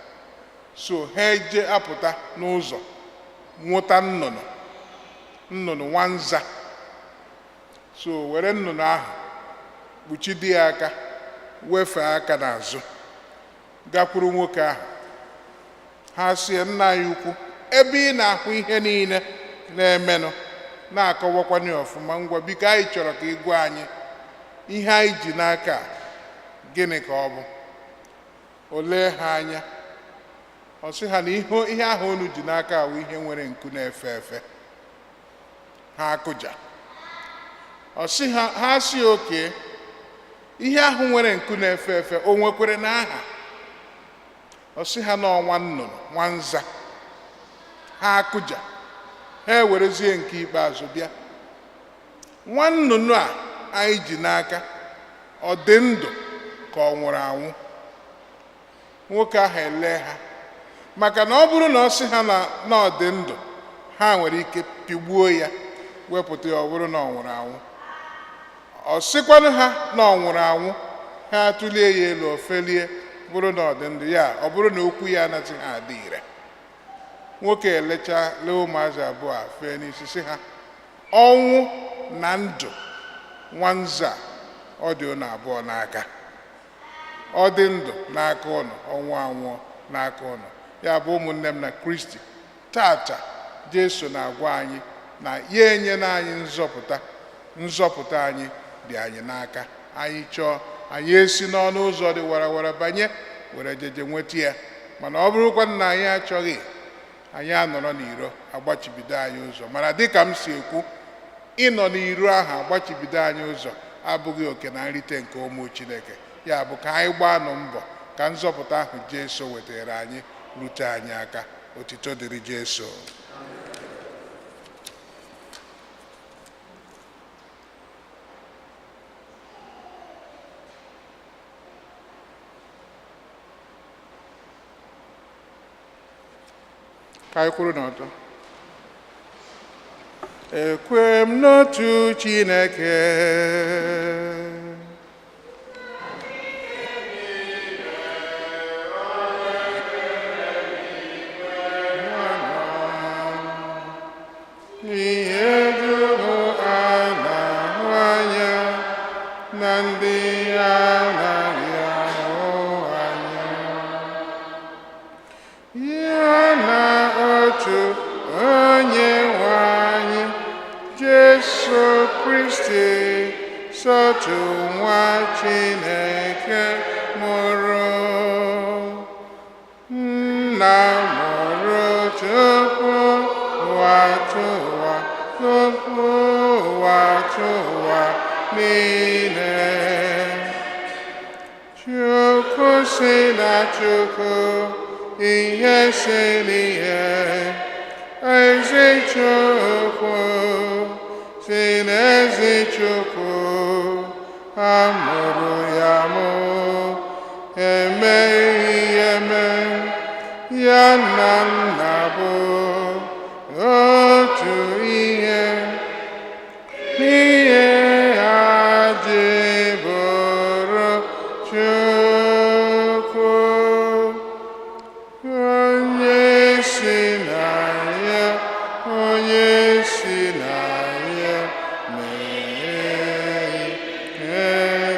So ha eje apụta n'ụzọ, nwụta nnụnụ, nnụnụ nwanza. So were nnụnụ ahụ kpuchide ya aka, wefee aka n'azụ, gakwuru nwoke ahụ. Ha sị ya, "Nna anyị ukwu, ebe ị na-ahụ ihe niile na-emenụ, na-akọwakwanye ọfụma, ngwa, biko, anyị chọrọ ka ị gwa anyị ihe anyị ji n'aka a, gịnị ka ọ bụ?" O lee ha anya, ọ sị ha na ihe ahụ unu ji n'aka awụ ihe nwere nku na-efe efe. Ha akụja. Ọ sị ha, ha sị, oke ihe ahụ nwere nku na-efe efe, o nwekwere n'aha? Ọ sị ha n'ọnwa nnụnụ nwanza. Ha akụja. Ha ewerezie nke ikpeazụ bịa, nwa nnụnụ a anyị ji n'aka, ọ dị ndụ ka ọ nwụrụ anwụ? Nwoke ahụ ele ha, maka na ọ bụrụ na ọ sị ha na ọ dị ndụ, ha nwere ike pigbuo ya, wepụta ya. Ọ bụrụ na ọ nwụrụ anwụ, ọ sịkwanụ ha na ọ nwụrụ anwụ, ha atụlie ya elu, o felie, bụrụ na ọ dị ndụ. Ya ọ bụrụ na okwu ya anaghị ha adị ire. Nwoke elecha, lee ụmụazị abụọ a, fee n'isi, sị ha, "Ọnwụ na ndụ nwanza ọ dị ụnụ abụọ n'aka. Ọ dị ndụ n'aka ụnụ, ọnwụ anwụọ n'aka ụnụ." Ya bụ, ụmụnne m na Kristi, tata Jesu na-agwa anyị na ya enyela anyị nzọpụta. Nzọpụta anyị dị anyị n'aka. Anyị chọọ, anyị esi n'ọnụ ụzọ dị warawara banye, were jeje nweta ya. Mana ọ bụrụkwa na anyị achọghị, anyị anọrọ n'iro, agbachibido anyị ụzọ. Mana dịka m si ekwu, ịnọ n'iro ahụ agbachibido anyị ụzọ abụghị oke na nrite nke ụmụ Chineke. Ya bụ, ka anyị gbaanụ mbọ ka nzọpụta ahụ Jesu wetara anyị rute anyị aka. Otito dịrị Jesu. Ka anyị kwuru n'ọtọ. Ekwe m n'otu Chineke, ihe dum a na-ahụ anya na ndị anaghị ahụ anya, ya na otu onye nwe anyị Jesu Kristi, sọtụ nwa Chineke mụrụ nna mụrụ tupu ụwa tụwa, tupu ụwa tụwa niile. Chukwu si na Chukwu, ihe si n'ihe, ezi Chukwu si n'ezi Chukwu, a mụrụ ya mụ, emeghị eme, ya na nna bụ otu ihe. N'ihe ha ji bụrụ Chukwu, onye si na ya, onye si na ya mee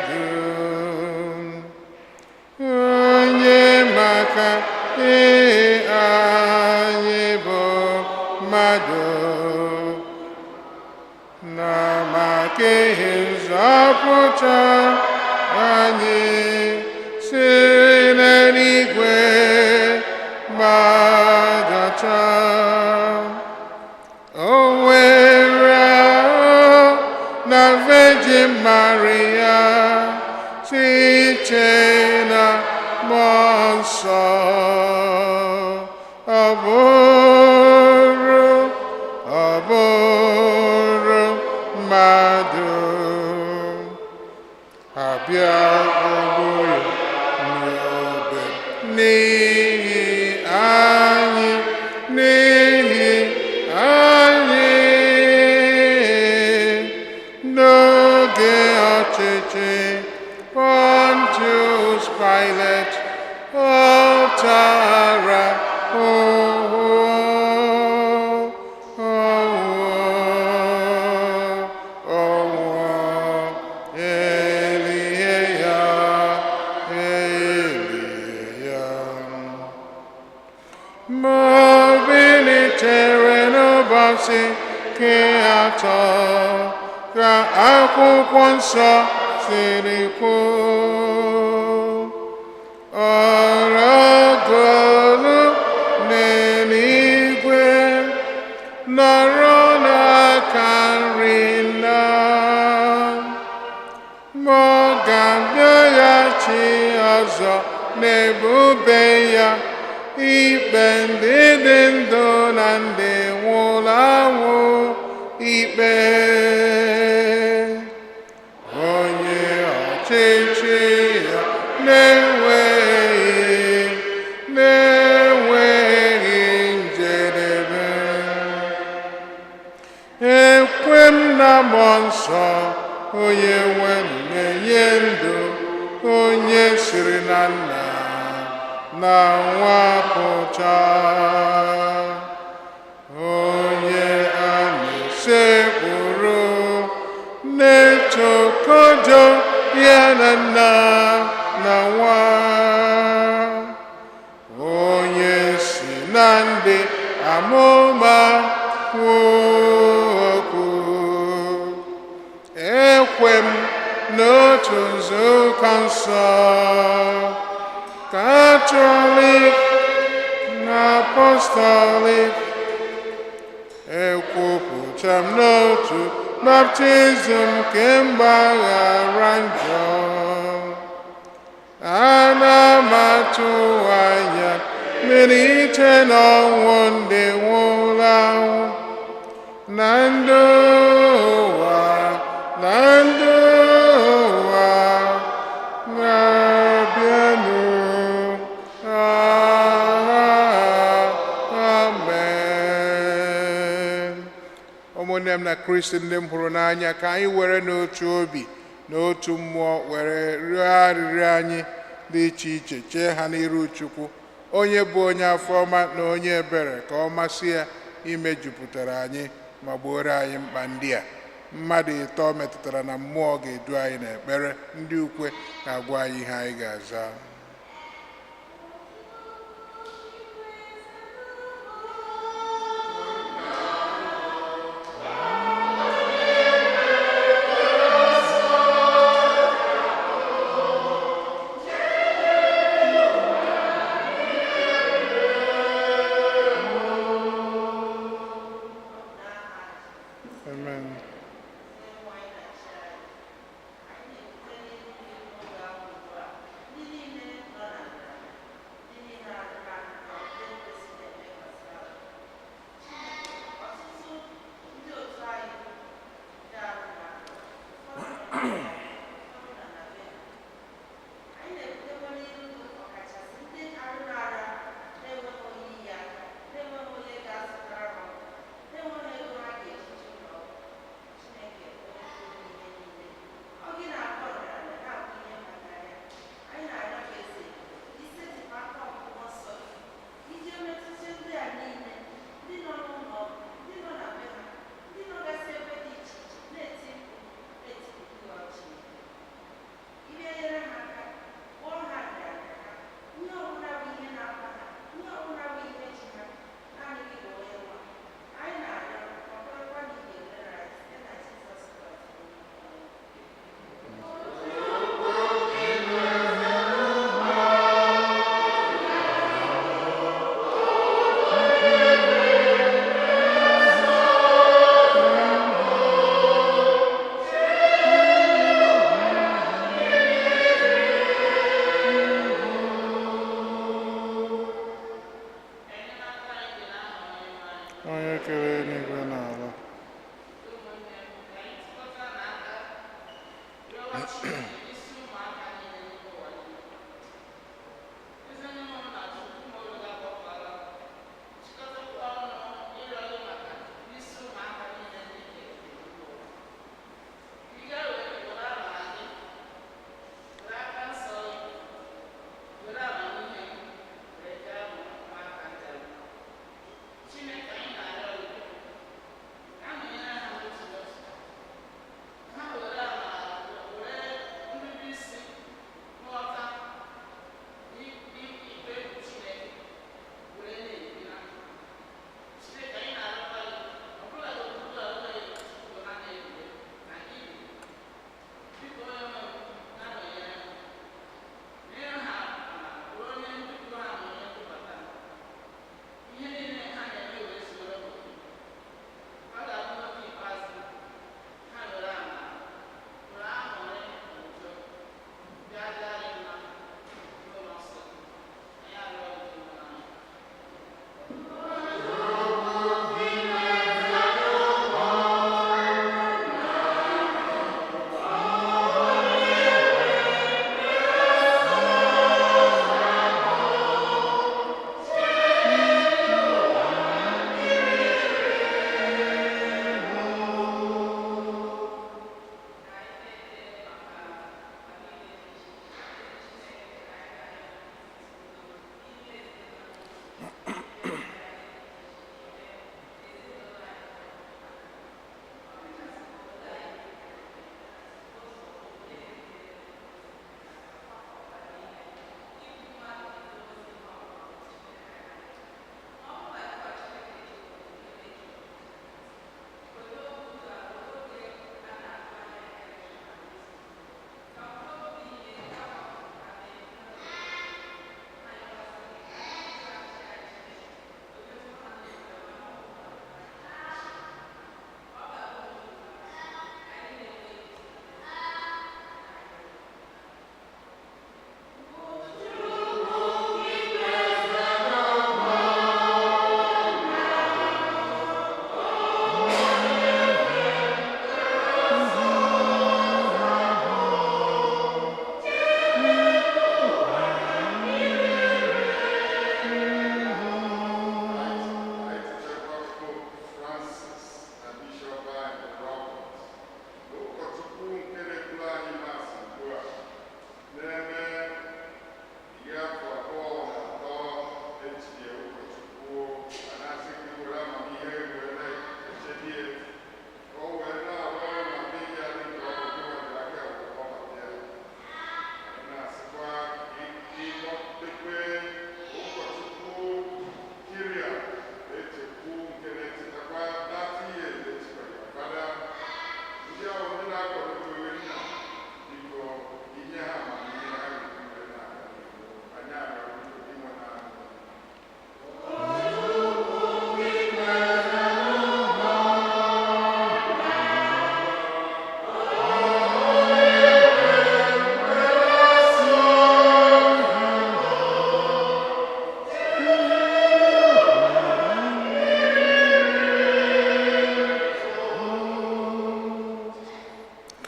dum, onye maka ee anyị bụ mmadụ na maka ihe nzọpụta anyị, si n'eluigwe gbadata. O were ahụ na Virgin Maria site na Mmụọ Nsọ, ọ bụrụ, ọ bụrụ mmadụ, abịa ọbụrụ n'obe n'ihi anyị, n'ihi anyị, n'oge ọchịchị Pontius Pilate, ọ tara ahụhụ, ọnwụ, ọnwụ, elie ya, elie ya. Ma o bilitere n'ụbọchị nke atọ, ka akwụkwọ nsọ siri kwuo. Ọ rọgoro n'eluigwe, nọrọ n'aka nri nna. Ma ọ ga-abịaghachi ọzọ n'ebube ya, ikpe ndị dị ndụ na ndị nwụrụ anwụ ikpe. Onye ọchịchị ya na-enweghị njedebe. Ekwe m na Mmụọ Nsọ, onye nwe m na-enye ndụ, onye siri na Nna na Nwa pụta, onye a na-esekpụrụ na-etokodo ya na Nna na Nwa, onye si na ndị amụma kwuo okwu. Ekwe m n'otu nzukọ nsọ Katọlik na Apọstọlik. Ekwupụta m n'otu baptizim nke mgbaghara njọ. Ana m atụ anya mbilite n'ọnwụ ndị nwụrụ anwụ na ndụ ụwa, na ndụ ụwa na-abịanụ. Amen. Ụmụnne m na Kristi ndị m hụrụ n'anya, ka anyị were n'otu obi na otu mmụọ were rịọ arịrịọ anyị dị iche iche chee ha n'iru Chukwu, onye bụ onye afọ ọma na onye ebere, ka ọ masị ya imejupụtara anyị ma gbooro anyị mkpa ndị a. Mmadụ ịtọ metụtara na mmụọ ga-edu anyị n'ekpere. Ndị ukwe ga-agwa anyị ihe anyị ga-aza. Amen. Onye kere eluigwe na ala.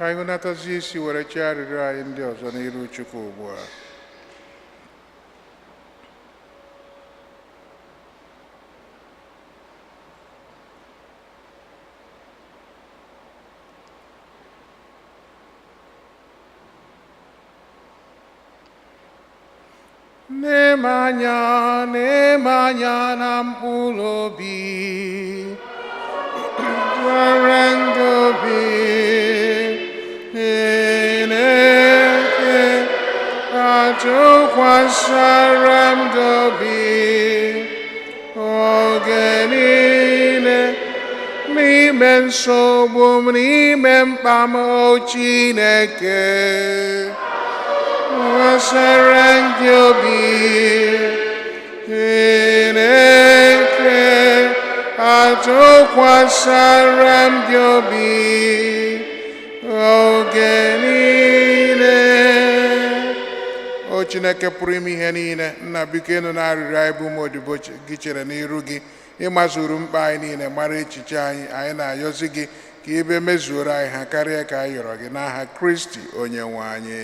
Ka anyị hụnatazie isi were chee arịrịọ anyị ndị ọzọ n'iru Chukwu ugbu a. Na-eme anya na-eme anya na mkpụrụ obi nwere ngobi Chineke atụkwasara m gị obi oge niile n'ime nsogbu m, n'ime mkpa m, o Chineke, tụkwasara gị obi. Chineke, atụkwasara m gị obi oge niile. O Chineke pụrụ ime ihe niile, Nna, biko ịnụ na arịrịọ anyị bụ ụmụ odibo gị chere n'iru gị. Ịmazuru mkpa anyị niile, mara echiche anyị. Anyị na-ayọzi gị ka ibe mezuoro anyị ha karịa ka anyị yọrọ gị, n'aha Kristi onye nwe anyị.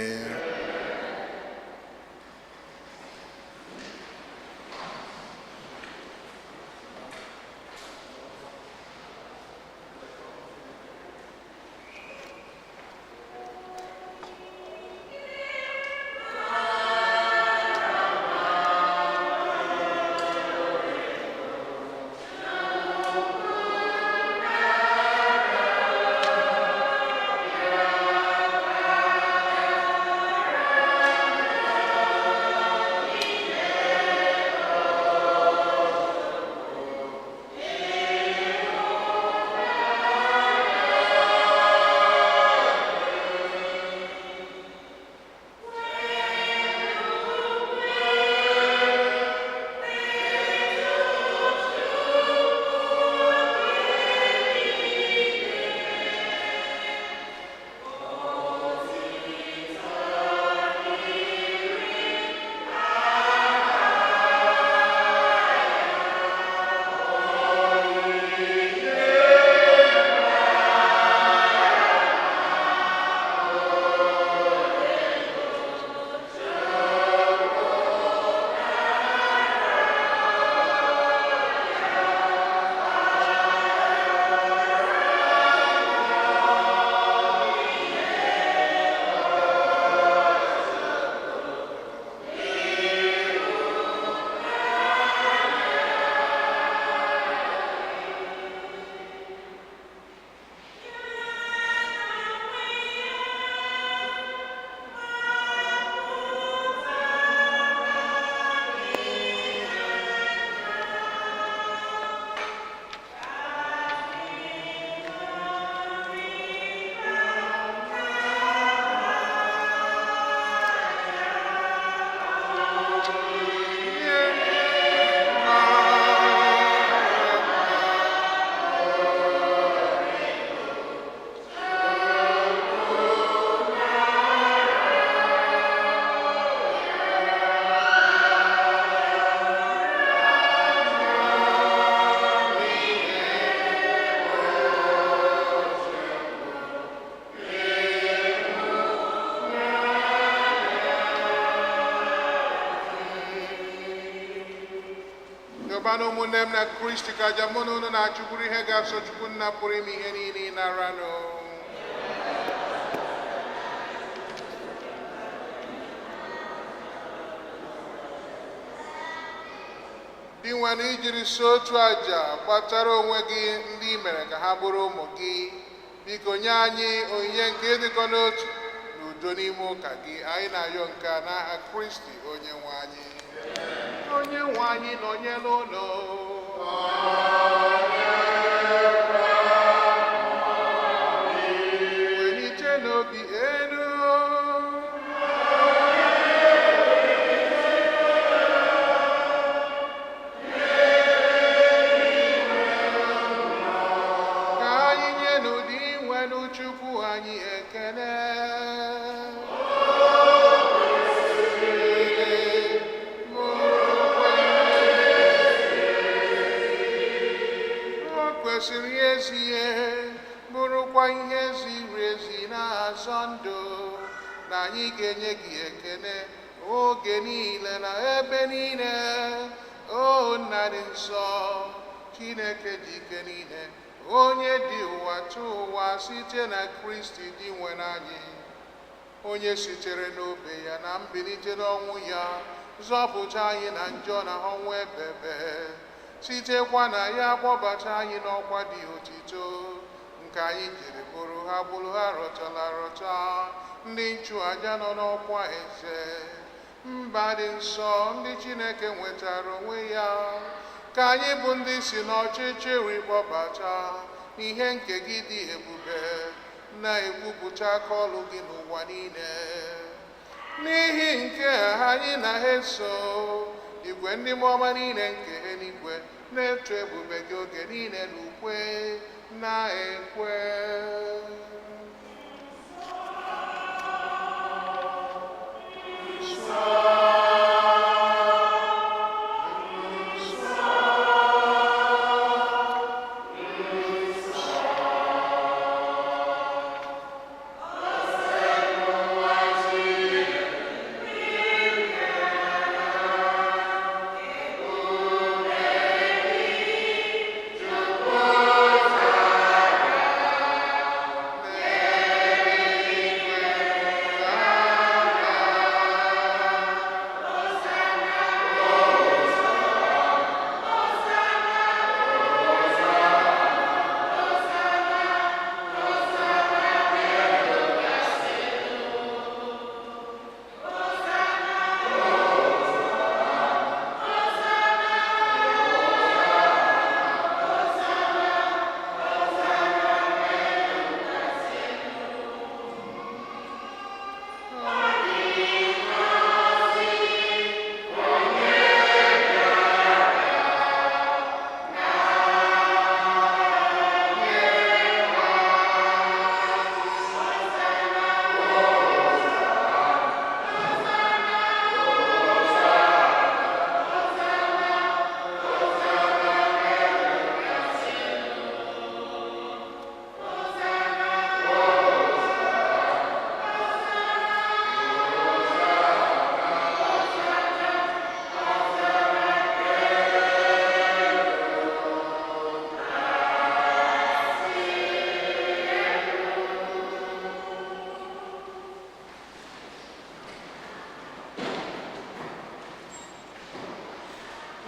Yọbanụ ụmụnne m na Kristi ka aja mụ na unu na-achụ bụrụ ihe ga-asọ Chukwu Nna pụrụ ime ihe niile naranụ. Dị nwere ijiri so otu aja gbatara onwe gị ndị i mere ka ha bụrụ ụmụ gị, biko nye anyị onyinye nke ịdịkọ n'otu na udo n'ime ụka gị. Anyị na-ayọ nke a n'aha Kristi onye nwe anyị. Onye nwe anyị nọnyere unu. Welite n'obi elu. Ka anyị nye n'ụdị nwenụ Chukwu anyị ekele. O kwesịrị ezi ihe, bụrụkwa Bụrụkwa ihe ziri ezi na-azọ ndụ na anyị ga-enye gị ekene oge niile na ebe niile, o Nna dị nsọ, Chineke dị ike niile, onye dị ụwa tụ ụwa, site na Kristi dị nwere anyị, onye sitere n'obe ya na mbilite n'ọnwụ ya zọpụta anyị na njọ na ọnwụ ebebe, sitekwa na ya kpọbata anyị n'ọkwa dị otito nke anyị jiri bụrụ ha bụrụ ha rọtala rọta, ndị nchụaja nọ n'ọkwa eze, mba dị nsọ, ndị Chineke nwetara onwe ya, ka anyị bụ ndị si n'ọchịchịrị kpọbata n'ihe nke gị dị ebube, na-ekwupụta aka ọlụ gị n'ụwa niile. N'ihi nke a anyị na-eso igwe ndị mmụọ ọma niile nke eluigwe na-eto ebube gị oge niile n'ukwe na-ekwe.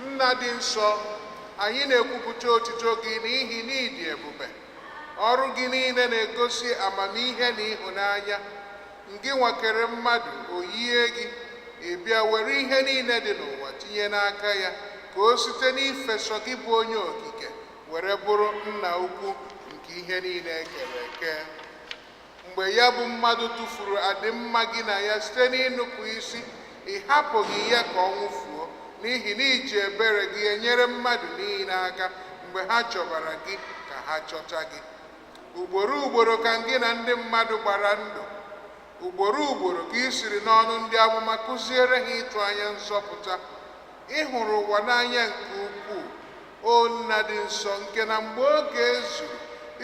Nna dị nsọ, anyị na-ekwupụta otito gị n'ihi na ị dị ebube. Ọrụ gị niile na-egosi amamihe na ịhụnanya. Ngị nwakere mmadụ oyie gị, ị bịa were ihe niile dị n'ụwa tinye n'aka ya, ka o site n'ifesọ gị bụ onye okike were bụrụ nna ukwu nke ihe niile ekere eke. Mgbe ya bụ mmadụ tụfuru adịmma gị na ya site n'ịnụpụ isi, ị hapụghị ya ka ọ nwụfuo, n'ihi na iji ebere gị enyere mmadụ niile aka mgbe ha chọbara gị ka ha chọta gị. Ugboro ugboro ka gị na ndị mmadụ gbara ndụ, ugboro ugboro ka ị siri n'ọnụ ndị amụma kụziere ha ịtụ anya nzọpụta. Ị hụrụ ụwa n'anya nke ukwuu, o Nna dị nsọ, nke na mgbe oge zuru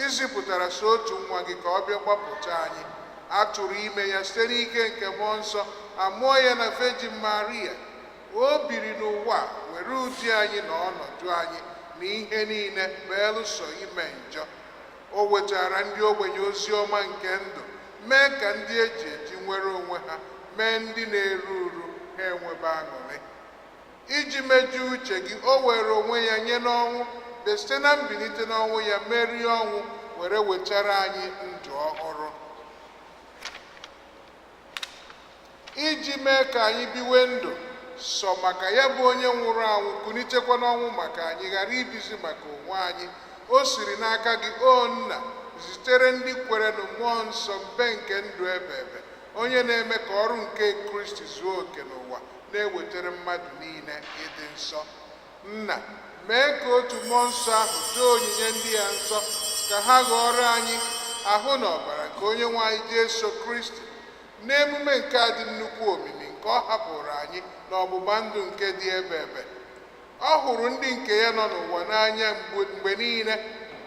izipụtara so otu nwa gị ka ọ bịa gbapụta anyị. A tụrụ ime ya site n'ike nke mmụọ nsọ, a mụọ ya na Virgin Maria. O biri n'ụwa were ụdị anyị na ọnọdụ anyị na ihe niile belụsọ ime njọ. O wetara ndị ogbenye ozi ọma nke ndụ, mee ka ndị eji eji nwere onwe ha, mee ndị na-eru uru ha enwebe aṅụrị. Iji mejuo uche gị, o were onwe ya nye n'ọnwụ, bịa site na mbilite n'ọnwụ ya merie ọnwụ, were wetara anyị ndụ ọhụrụ. Iji mee ka anyị biwe ndụ sọ maka ya bụ onye nwụrụ anwụ kunitekwa n'ọnwụ maka anyị ghara ibizi maka onwe anyị, o siri n'aka gị, o Nna, zitere ndị kwere na mmụọ nsọ mbe nke ndụ ebebe, onye na-eme ka ọrụ nke Kristi zuo oke n'ụwa, na-ewetara mmadụ niile ịdị nsọ. Nna, mee ka otu mmụọ nsọ ahụ doo onyinye ndị ya nsọ, ka ha ghọọrọ anyị ahụ na ọbara nke onye nwe anyị Jesu Kristi, n'emume nke a dị nnukwu omimi nke ọ hapụrụ anyị na ọgbụgba ndụ nke dị ebe ebe. Ọ hụrụ ndị nke ya nọ n'ụwa n'anya mgbe niile.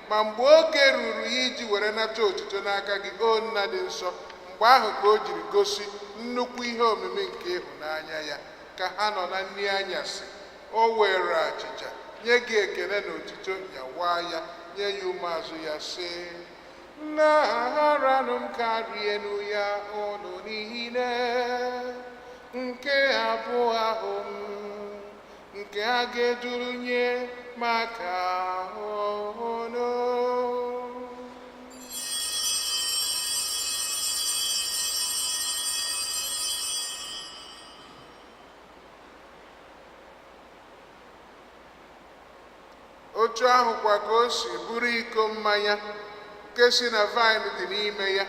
Ma mgbe oge ruru ya iji were nata otuto n'aka gị, o Nna dị nsọ, mgbe ahụ ka o jiri gosi nnukwu ihe omimi nke ịhụnanya ya. Ka ha nọ na nri anyasị, o were achịcha, nye gị ekele na otuto, nyawaa ya, nye ya ụmụazụ ya, sị: Naranụ m ka rienụ ya unu niile, nke abụ ahụ m, nke a ga-eduru nye maka unu. Otu ahụkwa ka o si buru iko mmanya nke si na vaịn dị n'ime ya,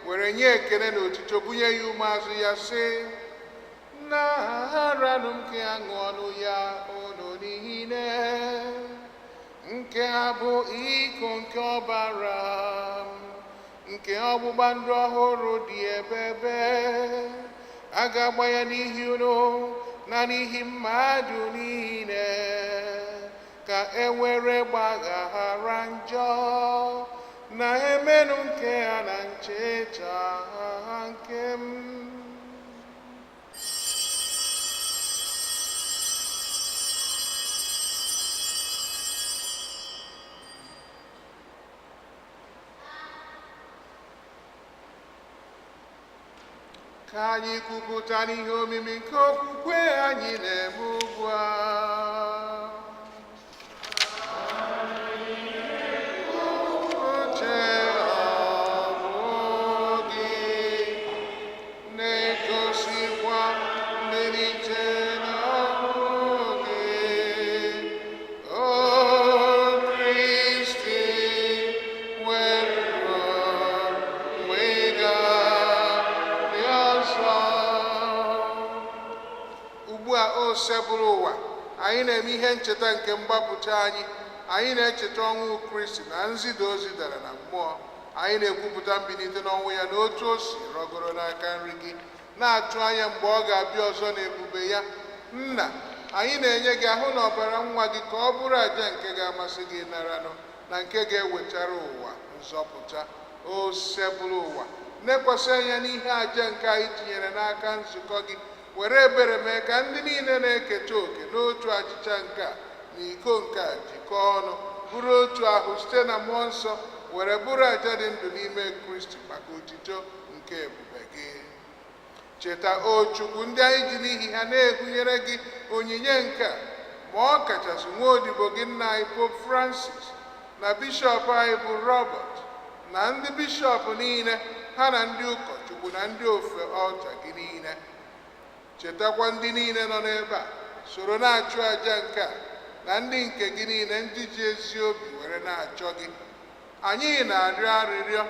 were nye ekele na otuto, bunye ya ụmụazụ ya, sị: Naranụ m ka ṅụọnụ ya unu niile, nke a bụ iko nke ọbara m, nke ọgbụgba ndụ ọhụrụ dị ebebe. A ga-agba ya n'ihi unu na n'ihi mmadụ niile, ka e were gbaghara njọ. Na emenụ nke a na ncheta nke m. Ka anyị kwupụta n'ihe omimi nke okwukwe anyị na-eme ugbu a. Uche ọnwụ gị na-egosikwa mbilite n'ọnwụ gị, O Kristi, were mgbe ị ga-abịa ọzọ. Ugbu a, o sebụrụ ụwa, anyị na-eme ihe ncheta nke mgbapụta anyị. Anyị na-echeta ọnwụ Kristi na nzida o zidara na mmụọ. Anyị na-ekwupụta mbilite n'ọnwụ ya na otu o si rọgoro n'aka nri gị, na-atụ anya mgbe ọ ga-abịa ọzọ n'ebube ya. Nna, anyị na-enye gị ahụ na ọbara nwa gị ka ọ bụrụ àjà nke ga-amasị gị naranụ na nke ga-ewetara ụwa nzọpụta. O sebụrụ ụwa, nekwasị anya n'ihe àjà nke anyị tinyere n'aka nzukọ gị, were ebere mee ka ndị niile na-eketa òkè n'otu achịcha nke a na iko nke a jikọọ ọnụ bụrụ otu ahụ site na mmụọ nsọ, were bụrụ àjà dị ndụ n'ime Kristi maka otito nke ebube gị. Cheta, o Chukwu, ndị anyị ji n'ihi ha na-ehunyere gị onyinye nke a, ma ọ kachasị nwa odibo gị, nna anyị Pope Francis, na bishọp anyị bụ Robert, na ndị bishọp niile ha, na ndị ụkọchukwu na ndị ofe ọlta gị niile. Chetakwa ndị niile nọ n'ebe a soro na-achụ àjà nke a, na ndị nke gị niile ndị ji ezi obi were na-achọ gị. Anyị na-arịọ arịrịọ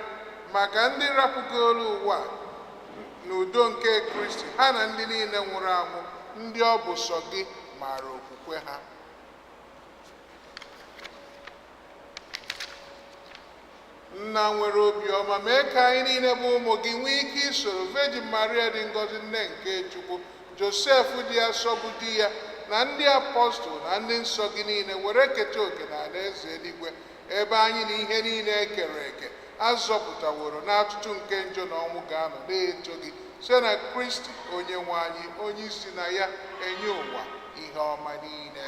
maka ndị rapụgoro ụwa n'udo nke Kristi, ha na ndị niile nwụrụ anwụ, ndị ọ bụ sọ gị maara okwukwe ha. Nna nwere obiọma, mee ka anyị niile bụ ụmụ gị nwee ike isoro Virgin Maria dị ngọzi, nne nke Chukwu, Josef dị asọ bụ di ya, na ndị apọstụl na ndị nsọ gị niile were keta oke na alaeze eluigwe, ebe anyị na ihe niile e kere eke azọpụtaworo n'atụtụ nke njọ na ọnwụ ga-anọ na-eto gị, site na Kristi onye nwe anyị, onye isi na ya enye ụwa ihe ọma niile.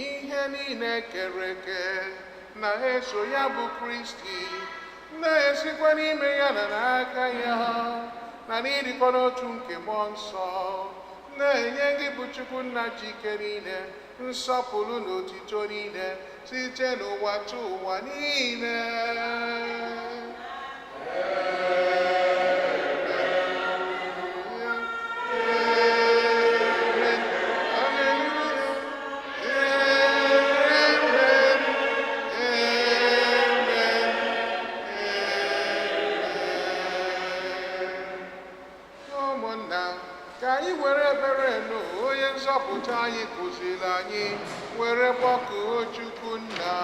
Ihe niile kere eke na-eso ya bụ Kristi, na-esikwa n'ime ya na n'aka ya na n'ịdịkọ n'otu nke mmụọ nsọ, na-enye gị bụ Chukwu Nna ji ike niile nsọpụrụ na otito niile site n'ụwa tụ ụwa niile. Amen. Hallelujah. Amen. Amen. Amen. Ụmụnna, ka anyị were ebere nụ onye nzọpụta anyị kụziri anyị were kpọkuo Chukwu Nna.